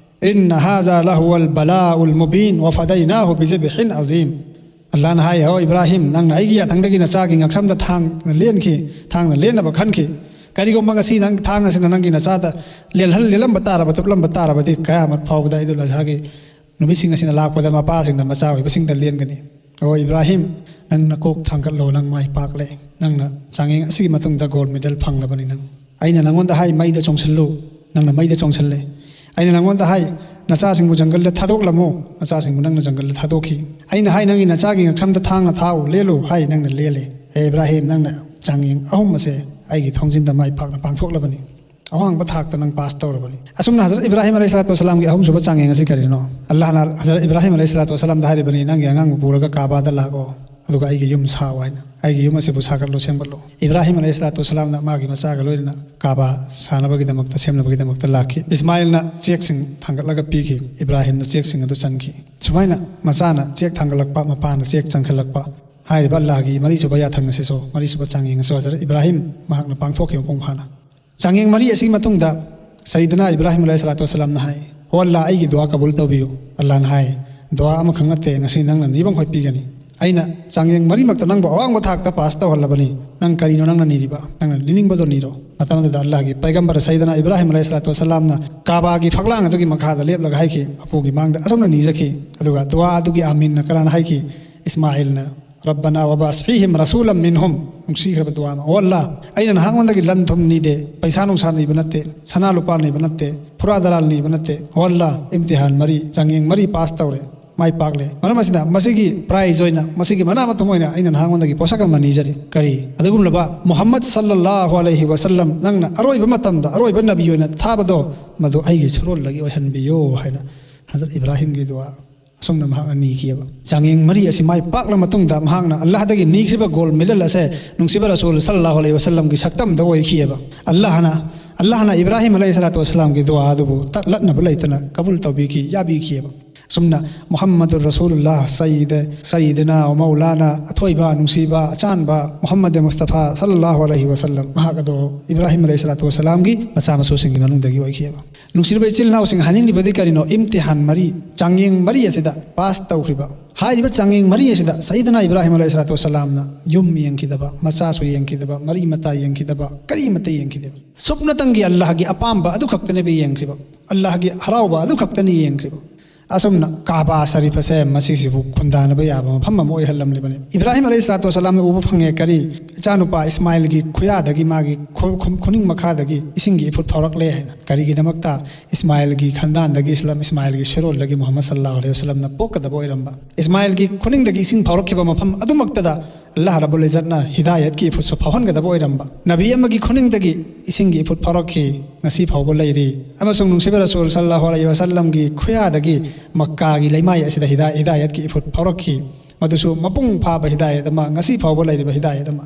"ꯏꯟꯅ ꯍꯥꯖꯥ ꯂꯍꯨꯋꯜ ꯕꯂꯥꯎꯜ ꯃꯨꯕꯤꯟ ꯋꯐꯗꯩꯅꯥꯍꯨ ꯕꯤꯖꯤꯕꯍꯤꯟ ꯑꯖꯤꯝ"꯫ ꯑꯜꯂꯥꯍꯅ ꯍꯥꯏ, "ꯍꯣ ꯏꯕ꯭ꯔꯥꯍꯤꯝ, ꯅꯪꯅ ꯑꯩꯒꯤ ꯌꯥꯊꯪꯗꯒꯤ ꯅꯆꯥꯒꯤ ꯉꯛꯁꯝꯗ ꯊꯥꯡꯅ ꯂꯦꯟꯈꯤ, ꯊꯥꯡꯅ ꯂꯦꯟꯅꯕ ꯈꯟꯈꯤ꯫ ꯀꯔꯤꯒꯨꯝꯕ ꯉꯁꯤ ꯅꯪ ꯊꯥꯡ ꯑꯁꯤꯅ ꯅꯪꯒꯤ ꯅꯆꯥꯗ ꯂꯦꯜꯍꯜ-, ꯂꯦꯜꯂꯝꯕ ꯇꯥꯔꯕ, ꯇꯨꯞꯂꯝꯕ ꯇꯥꯔꯕꯗꯤ ꯀꯌꯥꯃꯠ ꯐꯥꯎꯕꯗ ꯏꯗꯨꯜ ꯑꯖꯍꯥꯒꯤ ꯅꯨꯃꯤꯠꯁꯤꯡ ꯑꯁꯤꯅ ꯂꯥꯛꯄꯗ ꯃꯄꯥꯁꯤꯡꯅ ꯃꯆꯥ ꯑꯣꯏꯕꯁꯤꯡꯗ ꯂꯦꯟꯒꯅꯤ꯫ ꯑꯣ ꯏꯕ꯭ꯔꯥꯍꯤꯝ, ꯅꯪ ꯅꯀꯣꯛ ꯊꯥꯡꯒꯠꯂꯣ, ꯅꯪ ꯃꯥꯏ ꯄꯥꯛꯂꯦ꯫ ꯅꯪꯅ ꯆꯥꯡꯌꯦꯡ ꯑꯁꯤꯒꯤ ꯃꯇꯨꯡꯗ ꯒꯣꯜꯗ ꯃꯦꯗꯜ ꯐꯪꯂꯕꯅꯤ ꯅꯪ꯫ ꯑꯩꯅ ꯅꯪꯉꯣꯟꯗ ꯍꯥꯏ, ꯃꯩꯗ ꯆꯣꯡꯁꯤꯜꯂꯨ, ꯅꯪꯅ ꯃꯩꯗ ꯆꯣꯡꯁꯤꯜꯂꯦ꯫ ꯑꯩꯅ ꯅꯪꯉꯣꯟꯗ ꯍꯥꯏ, ꯅꯆꯥꯁꯤꯡꯕꯨ ꯖꯪꯒꯜꯗ ꯊꯥꯗꯣꯛꯂꯝꯃꯨ, ꯅꯆꯥꯁꯤꯡꯕꯨ ꯅꯪꯅ ꯖꯪꯒꯜꯗ ꯊꯥꯗꯣꯛꯈꯤ꯫ ꯑꯩꯅ ꯍꯥꯏ, ꯅꯪꯒꯤ ꯅꯆꯥꯒꯤ ꯉꯛꯁꯝꯗ ꯊꯥꯡꯅ ꯊꯥꯎ, ꯂꯦꯜꯂꯨ ꯍꯥꯏ, ꯅꯪꯅ ꯂꯦꯜꯂꯦ꯫ ꯍꯦ ꯏꯕ꯭ꯔꯥꯍꯤꯝ, ꯅꯪꯅ ꯆꯥꯡꯌꯦꯡ ꯑꯍꯨꯝ ꯑꯁꯦ ꯑꯩꯒꯤ ꯊꯣꯡꯖꯤꯟꯗ ꯃꯥꯏ ꯄꯥꯛꯅ ꯄꯥꯡꯊꯣꯛꯂꯕꯅꯤ꯫ ꯑꯋꯥꯡꯕ ꯊꯥꯛꯇ ꯅꯪ ꯄꯥꯁ ꯇꯧꯔꯕꯅꯤ꯫ ꯑꯁꯨꯝꯅ ꯍꯖꯔꯠ ꯏꯕ꯭ꯔꯥꯍꯤꯝ ꯑꯂꯩꯍꯤꯁꯁꯂꯥꯇꯨ ꯋꯥꯁꯁꯂꯥꯝꯒꯤ ꯑꯍꯨꯝꯁꯨꯕ ꯆꯥꯡꯌꯦꯡ ꯑꯁꯤ ꯀꯔꯤꯅꯣ? ꯑꯜꯂꯥꯍꯅ ꯍꯖꯔꯠ ꯏꯕ꯭ꯔꯥꯍꯤꯝ ꯑꯂꯩꯍꯤꯁꯁꯂꯥꯇꯨ ꯋꯥꯁꯁꯂꯥꯝꯗ ꯍꯥꯏꯔꯤꯕꯅꯤ, "ꯅꯪꯒꯤ ꯑꯉꯥꯡꯕꯨ ꯄꯨꯔꯒ ꯀꯥꯕꯥꯗ ꯂꯥꯛꯑꯣ"꯫ ꯑꯗꯨꯒ ꯑꯩꯒꯤ ꯌꯨꯝ ꯁꯥꯎ ꯍꯥꯏꯅ, ꯑꯩꯒꯤ ꯌꯨꯝ ꯑꯁꯤꯕꯨ ꯁꯥꯒꯠꯂꯣ, ꯁꯦꯝꯒꯠꯂꯣ꯫ ꯏꯕ꯭ꯔꯥꯍꯤꯝ ꯑꯂꯩꯍꯤ ꯁꯂꯥꯇꯨ ꯋꯁꯂꯥꯝꯅ ꯃꯥꯒꯤ ꯃꯆꯥꯒ ꯂꯣꯏꯅꯅ ꯀꯥꯕꯥ ꯁꯥꯅꯕꯒꯤꯗꯃꯛꯇ, ꯁꯦꯝꯅꯕꯒꯤꯗꯃꯛꯇ ꯂꯥꯛꯈꯤ꯫ ꯏꯁꯃꯥꯏꯜꯅ ꯆꯦꯛꯁꯤꯡ ꯊꯥꯡꯒꯠꯂꯒ ꯄꯤꯈꯤ꯫ ꯏꯕ꯭ꯔꯥꯍꯤꯝꯅ ꯆꯦꯛꯁꯤꯡ ꯑꯗꯨ ꯆꯟꯈꯤ꯫ ꯁꯨꯃꯥꯏꯅ ꯃꯆꯥꯅ ꯆꯦꯛ ꯊꯥꯡꯒꯠꯂꯛꯄ, ꯃꯄꯥꯅ ꯆꯦꯛ ꯆꯪꯈꯠꯂꯛꯄ ꯍꯥꯏꯔꯤꯕ ꯑꯜꯂꯥꯍꯒꯤ ꯃꯔꯤꯁꯨꯕ ꯌꯥꯊꯪ ꯑꯁꯤꯁꯨ, ꯃꯔꯤꯁꯨꯕ ꯆꯥꯡꯌꯦꯡ ꯑꯁꯤꯁꯨ ꯍꯖꯔꯠ ꯏꯕ꯭ꯔꯥꯍꯤꯝ ꯃꯍꯥꯛꯅ ꯄꯥꯡꯊꯣꯛꯈꯤ ꯃꯄꯨꯡ ꯐꯥꯅ꯫ ꯆꯥꯡꯌꯦꯡ ꯃꯔꯤ ꯑꯁꯤꯒꯤ ꯃꯇꯨꯡꯗ ꯁꯩꯗꯅꯥ ꯏꯕ꯭ꯔꯥꯍꯤꯝ ꯑꯂꯩꯍꯤ ꯁꯂꯥꯇꯨ ꯋꯁꯂꯥꯝꯅ ꯍꯥꯏ, "ꯑꯣ ꯑꯜꯂꯥ, ꯑꯩꯒꯤ ꯗꯨꯋꯥ ꯀꯕꯨꯜ ꯇꯧꯕꯤꯌꯨ꯫" ꯑꯜꯂꯥꯍꯅ ꯍꯥꯏ, "ꯗꯨꯋꯥ ꯑꯃꯈꯛ ꯅꯠꯇꯦ, ꯉꯁꯤ ꯅꯪꯅ ꯅꯤꯕ ꯃꯈꯩ ꯄꯤꯒꯅꯤ꯫ ꯑꯩꯅ ꯆꯥꯡꯌꯦꯡ ꯃꯔꯤꯃꯛꯇ ꯅꯪꯕꯨ ꯑꯋꯥꯡꯕ ꯊꯥꯛꯇ ꯄꯥꯁ ꯇꯧꯍꯜꯂꯕꯅꯤ꯫ ꯅꯪ ꯀꯔꯤꯅꯣ ꯅꯪꯅ ꯅꯤꯔꯤꯕ? ꯅꯪꯅ ꯅꯤꯅꯤꯡꯕꯗꯣ ꯅꯤꯔꯣ꯫" ꯃꯇꯝ ꯑꯗꯨꯗ ꯑꯜꯂꯥꯍꯒꯤ ꯄꯩꯒꯝꯕꯔ ꯁꯩꯗꯅꯥ ꯏꯕ꯭ꯔꯥꯍꯤꯝ ꯑꯂꯩꯍꯤ ꯁꯂꯥꯇꯨ ꯋꯁꯂꯥꯝꯅ ꯀꯥꯕꯥꯒꯤ ꯐꯛꯂꯥꯡ ꯑꯗꯨꯒꯤ ꯃꯈꯥꯗ ꯂꯦꯞꯂꯒ ꯍꯥꯏꯈꯤ, ꯃꯄꯨꯒꯤ ꯃꯥꯡꯗ ꯑꯁꯨꯝꯅ ꯅꯤꯖꯈꯤ꯫ ꯑꯗꯨꯒ ꯗꯨꯋꯥ ꯑꯗꯨꯒꯤ ꯑꯥꯃꯤꯟꯅ ꯀꯅꯥꯅ ꯍꯥꯏꯈꯤ? ꯏꯁꯃꯥꯏꯜꯅ꯫ "ꯔꯕꯅꯥ ꯋꯕꯥꯁ ꯐꯤꯍꯤꯝ ꯔꯁꯨꯂꯝ ꯃꯤꯟꯍꯨꯝ"꯫ ꯅꯨꯡꯁꯤꯈ꯭ꯔꯕ ꯗꯨꯋꯥ ꯑꯃ꯫ "ꯑꯣ ꯑꯜꯂꯥ, ꯑꯩꯅ ꯅꯍꯥꯛꯉꯣꯟꯗꯒꯤ ꯂꯟ ꯊꯨꯝ ꯅꯤꯗꯦ, ꯄꯩꯁꯥ ꯅꯨꯡꯁꯥ ꯅꯤꯕ ꯅꯠꯇꯦ, ꯁꯅꯥ ꯂꯨꯄꯥ ꯅꯤꯕ ꯅꯠꯇꯦ, ꯐꯨꯔꯥ ꯗꯔꯥꯜ ꯅꯤꯕ ꯅꯠꯇꯦ꯫ ꯑꯣ ꯑꯜꯂꯥ, ꯏꯝꯇꯤꯍꯥꯟ ꯃꯔꯤ, ꯆꯥꯡꯌꯦꯡ ꯃꯔꯤ ꯄꯥꯁ ꯇꯧꯔꯦ, ꯃꯥꯏ ꯄꯥꯛꯂꯦ꯫ ꯃꯔꯝ ꯑꯁꯤꯅ ꯃꯁꯤꯒꯤ ꯄ꯭ꯔꯥꯏꯖ ꯑꯣꯏꯅ, ꯃꯁꯤꯒꯤ ꯃꯅꯥ ꯃꯊꯨꯝ ꯑꯣꯏꯅ ꯑꯩꯅ ꯅꯍꯥꯛꯉꯣꯟꯗꯒꯤ ꯄꯣꯠꯁꯛ ꯑꯃ ꯅꯤꯖꯔꯤ꯫ ꯀꯔꯤ? ꯑꯗꯨꯒꯨꯝꯂꯕ ꯃꯨꯍꯝꯃꯗ ꯁꯜꯂꯜꯂꯥꯍꯨ ꯑꯂꯩꯍꯤ ꯋꯁꯜꯂꯝ, ꯅꯪꯅ ꯑꯔꯣꯏꯕ ꯃꯇꯝꯗ ꯑꯔꯣꯏꯕ ꯅꯕꯤ ꯑꯣꯏꯅ ꯊꯥꯕꯗꯣ, ꯃꯗꯨ ꯑꯩꯒꯤ ꯁꯨꯔꯣꯜꯗꯒꯤ ꯑꯣꯏꯍꯟꯕꯤꯌꯨ" ꯍꯥꯏꯅ ꯍꯖꯔꯠ ꯏꯕ꯭ꯔꯥꯍꯤꯝꯒꯤ ꯗꯨꯋꯥ ꯑꯁꯨꯝꯅ ꯃꯍꯥꯛꯅ ꯅꯤꯈꯤꯑꯕ꯫ ꯆꯥꯡꯌꯦꯡ ꯃꯔꯤ ꯑꯁꯤ ꯃꯥꯏ ꯄꯥꯛꯂ ꯃꯇꯨꯡꯗ ꯃꯍꯥꯛꯅ ꯑꯜꯂꯥꯍꯗꯒꯤ ꯅꯤꯈ꯭ꯔꯤꯕ ꯒꯣꯜ ꯃꯦꯗꯜ ꯑꯁꯦ ꯅꯨꯡꯁꯤꯕ ꯔꯁꯨꯜ ꯁꯜꯂꯜꯂꯥꯍꯨ ꯑꯂꯩꯍꯤ ꯋꯁꯜꯂꯝꯒꯤ ꯁꯛꯇꯝꯗ ꯑꯣꯏꯈꯤꯑꯕ꯫ ꯑꯜꯂꯥꯍꯅ, ꯑꯜꯂꯥꯍꯅ ꯏꯕ꯭ꯔꯥꯍꯤꯝ ꯑꯂꯩꯍꯤ ꯁꯂꯥꯇꯨ ꯋꯁꯂꯥꯝꯒꯤ ꯗꯨꯋꯥ ꯑꯗꯨꯕꯨ ꯇꯠꯂꯠꯅꯕ ꯂꯩꯇꯅ ꯀꯕꯨꯜ ꯇꯧꯕꯤꯈꯤ, ꯌꯥꯕꯤꯈꯤꯑꯕ꯫ ꯑꯁꯨꯝꯅ ꯃꯨꯍꯝꯃꯗꯨꯔ ꯔꯁꯨꯂꯨꯜꯂꯥꯍ ꯁꯌꯤꯗ, ꯁꯌꯤꯗꯅꯥ ꯋ ꯃꯧꯂꯥꯅꯥ, ꯑꯊꯣꯏꯕ, ꯅꯨꯡꯁꯤꯕ, ꯑꯆꯥꯟꯕ ꯃꯨꯍꯝꯃꯗ ꯃꯨꯁꯇꯐꯥ ꯁꯜꯂꯜꯂꯥꯍꯨ ꯑꯂꯩꯍꯤ ꯋꯁꯜꯂꯝ, ꯃꯍꯥꯛ ꯑꯗꯣ ꯏꯕ꯭ꯔꯥꯍꯤꯝ ꯑꯂꯩꯍꯤ ꯁꯂꯥꯇꯨ ꯋꯁꯂꯥꯝꯒꯤ ꯃꯆꯥ ꯃꯁꯨꯁꯤꯡꯒꯤ ꯃꯅꯨꯡꯗꯒꯤ ꯑꯣꯏꯈꯤꯑꯕ꯫ ꯅꯨꯡꯁꯤꯔꯕ ꯏꯆꯤꯜ ꯏꯅꯥꯎꯁꯤꯡ, ꯍꯥꯏꯅꯤꯡꯂꯤꯕꯗꯤ ꯀꯔꯤꯅꯣ? ꯏꯝꯇꯤꯍꯥꯟ ꯃꯔꯤ, ꯆꯥꯡꯌꯦꯡ ꯃꯔꯤ ꯑꯁꯤꯗ ꯄꯥꯁ ꯇꯧꯈ꯭ꯔꯤꯕ꯫ ꯍꯥꯏꯔꯤꯕ ꯆꯥꯡꯌꯦꯡ ꯃꯔꯤ ꯑꯁꯤꯗ ꯁꯩꯗꯅꯥ ꯏꯕ꯭ꯔꯥꯍꯤꯝ ꯑꯂꯩꯍꯤ ꯁꯂꯥꯇꯨ ꯋꯁꯂꯥꯝꯅ ꯌꯨꯝ ꯌꯦꯡꯈꯤꯗꯕ, ꯃꯆꯥꯁꯨ ꯌꯦꯡꯈꯤꯗꯕ, ꯃꯔꯤ ꯃꯇꯥ ꯌꯦꯡꯈꯤꯗꯕ, ꯀꯔꯤꯃꯠꯇ ꯌꯦꯡꯈꯤꯗꯦꯕ꯫ ꯁꯨꯞꯅꯇꯪꯒꯤ ꯑꯜꯂꯥꯍꯒꯤ ꯑꯄꯥꯝꯕ ꯑꯗꯨꯈꯛꯇꯅꯦꯕ ꯌꯦꯡꯈ꯭ꯔꯤꯕ, ꯑꯜꯂꯥꯍꯒꯤ ꯍꯔꯥꯎꯕ ꯑꯗꯨꯈꯛꯇꯅꯤ ꯌꯦꯡꯈ꯭ꯔꯤꯕ꯫ ꯑꯁꯨꯝꯅ ꯀꯥꯕꯥ ꯁꯔꯤꯐ ꯑꯁꯦ ꯃꯁꯤꯁꯤꯕꯨ ꯈꯨꯟꯗꯥꯅꯕ ꯌꯥꯕ ꯃꯐꯝ ꯑꯃ ꯑꯣꯏꯍꯜꯂꯝꯂꯤꯕꯅꯤ꯫ ꯏꯕ꯭ꯔꯥꯍꯤꯝ ꯑꯂꯩꯍꯤ ꯁꯂꯥꯇꯨ ꯋꯁꯂꯥꯝꯅ ꯎꯕ ꯐꯪꯉꯦ, ꯀꯔꯤ? ꯏꯆꯥꯅꯨꯄꯥ ꯏꯁꯃꯥꯏꯜꯒꯤ ꯈꯨꯌꯥꯗꯒꯤ, ꯃꯥꯒꯤ ꯈꯨ-, ꯈꯨ-, ꯈꯨꯅꯤꯡ ꯃꯈꯥꯗꯒꯤ ꯏꯁꯤꯡꯒꯤ ꯏꯐꯨꯠ ꯐꯥꯎꯔꯛꯂꯦ ꯍꯥꯏꯅ꯫ ꯀꯔꯤꯒꯤꯗꯃꯛꯇ? ꯏꯁꯃꯥꯏꯜꯒꯤ ꯈꯟꯗꯥꯟꯗꯒꯤ, ꯏꯁꯂꯥꯝ, ꯏꯁꯃꯥꯏꯜꯒꯤ ꯁꯦꯔꯣꯜꯗꯒꯤ ꯃꯨꯍꯝꯃꯗ ꯁꯜꯂꯥꯍꯨ ꯑꯂꯩꯍꯤ ꯋꯁꯂꯝꯅ ꯄꯣꯛꯀꯗꯕ ꯑꯣꯏꯔꯝꯕ꯫ ꯏꯁꯃꯥꯏꯜꯒꯤ ꯈꯨꯅꯤꯡꯗꯒꯤ ꯏꯁꯤꯡ ꯐꯥꯎꯔꯛꯈꯤꯕ ꯃꯐꯝ ꯑꯗꯨꯃꯛꯇꯗ ꯑꯜꯂꯥꯍ ꯔꯕꯨꯜ ꯏꯖꯠꯅ ꯍꯤꯗꯥꯌꯠꯀꯤ ꯏꯐꯨꯠꯁꯨ ꯐꯥꯎꯍꯟꯒꯗꯕ ꯑꯣꯏꯔꯝꯕ꯫ ꯅꯕꯤ ꯑꯃꯒꯤ ꯈꯨꯅꯤꯡꯗꯒꯤ ꯏꯁꯤꯡꯒꯤ ꯏꯐꯨꯠ ꯐꯥꯎꯔꯛꯈꯤ, ꯉꯁꯤ ꯐꯥꯎꯕ ꯂꯩꯔꯤ꯫ ꯑꯃꯁꯨꯡ ꯅꯨꯡꯁꯤꯕ ꯔꯁꯨꯜ ꯁꯜꯂꯥꯍꯨ ꯑꯂꯩꯍꯤ ꯋꯁꯜꯂꯝꯒꯤ ꯈꯨꯌꯥꯗꯒꯤ ꯃꯛꯀꯥꯒꯤ ꯂꯩꯃꯥꯏ ꯑꯁꯤꯗ ꯍꯤꯗꯥ-, ꯍꯤꯗꯥꯌꯠꯀꯤ ꯏꯐꯨꯠ ꯐꯥꯎꯔꯛꯈꯤ꯫ ꯃꯗꯨꯁꯨ ꯃꯄꯨꯡ ꯐꯥꯕ ꯍꯤꯗꯥꯌꯠ ꯑꯃ, ꯉꯁꯤ ꯐꯥꯎꯕ ꯂꯩꯔꯤꯕ ꯍꯤꯗꯥꯌꯠ ꯑꯃ꯫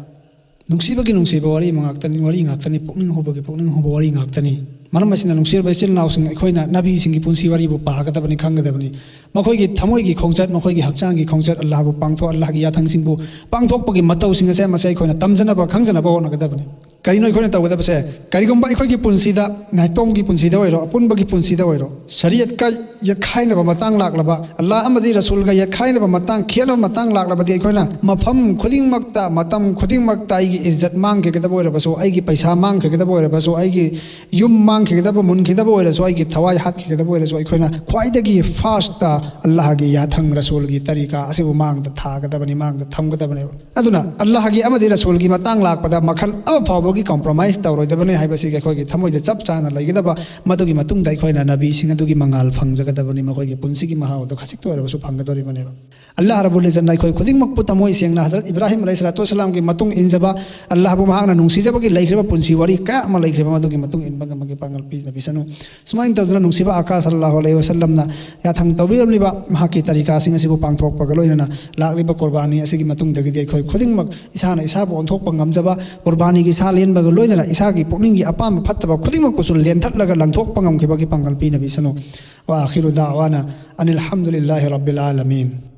ꯅꯨꯡꯁꯤꯕꯒꯤ ꯅꯨꯡꯁꯤꯕ ꯋꯥꯔꯤ ꯑꯃ ꯉꯥꯛꯇꯅꯤ, ꯋꯥꯔꯤ ꯉꯥꯛꯇꯅꯤ, ꯄꯨꯛꯅꯤꯡ ꯍꯨꯕꯒꯤ ꯄꯨꯛꯅꯤꯡ ꯍꯨꯕ ꯋꯥꯔꯤ ꯉꯥꯛꯇꯅꯤ꯫ ꯃꯔꯝ ꯑꯁꯤꯅ, ꯅꯨꯡꯁꯤꯔꯕ ꯏꯆꯤꯜ ꯏꯅꯥꯎꯁꯤꯡ, ꯑꯩꯈꯣꯏꯅ ꯅꯕꯤꯁꯤꯡꯒꯤ ꯄꯨꯟꯁꯤ ꯋꯥꯔꯤꯕꯨ ꯄꯥꯒꯗꯕꯅꯤ, ꯈꯪꯒꯗꯕꯅꯤ꯫ ꯃꯈꯣꯏꯒꯤ ꯊꯃꯣꯏꯒꯤ ꯈꯣꯡꯆꯠ, ꯃꯈꯣꯏꯒꯤ ꯍꯛꯆꯥꯡꯒꯤ ꯈꯣꯡꯆꯠ, ꯑꯜꯂꯥꯍꯕꯨ ꯄꯥꯡꯊꯣꯛ, ꯑꯜꯂꯥꯍꯒꯤ ꯌꯥꯊꯪꯁꯤꯡꯕꯨ ꯄꯥꯡꯊꯣꯛꯄꯒꯤ ꯃꯇꯧꯁꯤꯡ ꯑꯁꯦ, ꯃꯁꯤ ꯑꯩꯈꯣꯏꯅ ꯇꯝꯖꯅꯕ, ꯈꯪꯖꯅꯕ ꯍꯣꯠꯅꯒꯗꯕꯅꯤ꯫ ꯀꯔꯤꯅꯣ ꯑꯩꯈꯣꯏꯅ ꯇꯧꯒꯗꯕꯁꯦ? ꯀꯔꯤꯒꯨꯝꯕ ꯑꯩꯈꯣꯏꯒꯤ ꯄꯨꯟꯁꯤꯗ, ꯅꯥꯏꯇꯣꯝꯒꯤ ꯄꯨꯟꯁꯤꯗ ꯑꯣꯏꯔꯣ, ꯑꯄꯨꯟꯕꯒꯤ ꯄꯨꯟꯁꯤꯗ ꯑꯣꯏꯔꯣ, ꯁꯔꯤꯌꯠꯀ ꯌꯦꯠꯈꯥꯏꯅꯕ ꯃꯇꯥꯡ ꯂꯥꯛꯂꯕ, ꯑꯜꯂꯥꯍ ꯑꯃꯗꯤ ꯔꯁꯨꯜꯒ ꯌꯦꯠꯈꯥꯏꯅꯕ ꯃꯇꯥꯡ, ꯈꯦꯠꯅꯕ ꯃꯇꯥꯡ ꯂꯥꯛꯂꯕꯗꯤ, ꯑꯩꯈꯣꯏꯅ ꯃꯐꯝ ꯈꯨꯗꯤꯡꯃꯛꯇ, ꯃꯇꯝ ꯈꯨꯗꯤꯡꯃꯛꯇ ꯑꯩꯒꯤ ꯏꯖꯠ ꯃꯥꯡꯈꯤꯒꯗꯕ ꯑꯣꯏꯔꯕꯁꯨ, ꯑꯩꯒꯤ ꯄꯩꯁꯥ ꯃꯥꯡꯈꯤꯒꯗꯕ ꯑꯣꯏꯔꯕꯁꯨ, ꯑꯩꯒꯤ ꯌꯨꯝ ꯃꯥꯡꯈꯤꯒꯗꯕ, ꯃꯨꯟꯈꯤꯗꯕ ꯑꯣꯏꯔꯁꯨ, ꯑꯩꯒꯤ ꯊꯋꯥꯏ ꯍꯥꯠꯈꯤꯒꯗꯕ ꯑꯣꯏꯔꯁꯨ, ꯑꯩꯈꯣꯏꯅ ꯈ꯭ꯋꯥꯏꯗꯒꯤ ꯐꯥꯔꯁꯇ ꯑꯜꯂꯥꯍꯒꯤ ꯌꯥꯊꯪ, ꯔꯁꯨꯜꯒꯤ ꯇꯔꯤꯀꯥ ꯑꯁꯤꯕꯨ ꯃꯥꯡꯗ ꯊꯥꯒꯗꯕꯅꯤ, ꯃꯥꯡꯗ ꯊꯝꯒꯗꯕꯅꯦꯕ꯫ ꯑꯗꯨꯅ ꯑꯜꯂꯥꯍꯒꯤ ꯑꯃꯗꯤ ꯔꯁꯨꯜꯒꯤ ꯃꯇꯥꯡ ꯂꯥꯛꯄꯗ ꯃꯈꯜ ꯑꯃ ꯐꯥꯎꯕꯒꯤ ꯀꯣꯝꯄ꯭ꯔꯣꯃꯥꯏꯁ ꯇꯧꯔꯣꯏꯗꯕꯅꯤ ꯍꯥꯏꯕꯁꯤꯒꯤ ꯑꯩꯈꯣꯏꯒꯤ ꯊꯃꯣꯏꯗ ꯆꯞ ꯆꯥꯅ ꯂꯩꯒꯗꯕ, ꯃꯗꯨꯒꯤ ꯃꯇꯨꯡꯗ ꯑꯩꯈꯣꯏꯅ ꯅꯕꯤꯁꯤꯡ ꯑꯗꯨꯒꯤ ꯃꯉꯥꯜ ꯐꯪꯖꯒꯗꯕꯅꯤ, ꯃꯈꯣꯏꯒꯤ ꯄꯨꯟꯁꯤꯒꯤ ꯃꯍꯥꯎ ꯑꯗꯨ ꯈꯖꯤꯛꯇ ꯑꯣꯏꯔꯕꯁꯨ ꯐꯪꯒꯗꯧꯔꯤꯕꯅꯦꯕ꯫ ꯑꯜꯂꯥꯍ ꯔꯕꯨꯜ ꯏꯖꯠꯅ ꯑꯩꯈꯣꯏ ꯈꯨꯗꯤꯡꯃꯛꯄꯨ ꯊꯃꯣꯏ ꯁꯦꯡꯅ ꯍꯖꯔꯠ ꯏꯕ꯭ꯔꯥꯍꯤꯝ ꯑꯂꯩꯍꯤ ꯁꯂꯥꯇꯨ ꯋꯁꯁꯂꯥꯝꯒꯤ ꯃꯇꯨꯡ ꯏꯟꯖꯕ, ꯑꯜꯂꯥꯍꯕꯨ ꯃꯍꯥꯛꯅ ꯅꯨꯡꯁꯤꯖꯕꯒꯤ ꯂꯩꯈ꯭ꯔꯕ ꯄꯨꯟꯁꯤ ꯋꯥꯔꯤ ꯀꯌꯥ ꯑꯃ ꯂꯩꯈ꯭ꯔꯕ, ꯃꯗꯨꯒꯤ ꯃꯇꯨꯡ ꯏꯟꯕ ꯉꯝꯕꯒꯤ ꯄꯥꯡꯒꯜ ꯄꯤꯅꯕꯤꯁꯅꯨ꯫ ꯁꯨꯃꯥꯏꯅ ꯇꯧꯗꯅ ꯅꯨꯡꯁꯤꯕ ꯑꯀꯥ ꯁꯜꯂꯜꯂꯥꯍꯨ ꯑꯂꯩꯍꯤ ꯋꯁꯜꯂꯝꯅ ꯌꯥꯊꯪ ꯇꯧꯕꯤꯔꯝꯂꯤꯕ ꯃꯍꯥꯛꯀꯤ ꯇꯔꯤꯀꯥꯁꯤꯡ ꯑꯁꯤꯕꯨ ꯄꯥꯡꯊꯣꯛꯄꯒ ꯂꯣꯏꯅꯅ ꯂꯥꯛꯂꯤꯕ ꯀꯨꯔꯕꯥꯅꯤ ꯑꯁꯤꯒꯤ ꯃꯇꯨꯡꯗꯒꯤꯗꯤ ꯑꯩꯈꯣꯏ ꯈꯨꯗꯤꯡꯃꯛ ꯏꯁꯥꯅ ꯏꯁꯥꯕꯨ ꯑꯣꯟꯊꯣꯛꯄ ꯉꯝꯖꯕ, ꯀꯨꯔꯕꯥꯅꯤꯒꯤ ꯁꯥ ꯂꯦꯟꯕꯒ ꯂꯣꯏꯅꯅ ꯏꯁꯥꯒꯤ ꯄꯨꯛꯅꯤꯡꯒꯤ ꯑꯄꯥꯝꯕ ꯐꯠꯇꯕ ꯈꯨꯗꯤꯡꯃꯛꯄꯨꯁꯨ ꯂꯦꯟꯊꯠꯂꯒ ꯂꯪꯊꯣꯛꯄ ꯉꯝꯈꯤꯕꯒꯤ ꯄꯥꯡꯒꯜ ꯄꯤꯅꯕꯤꯁꯅꯨ꯫ وآخر دعوانا أن الحمد لله رب العالمين.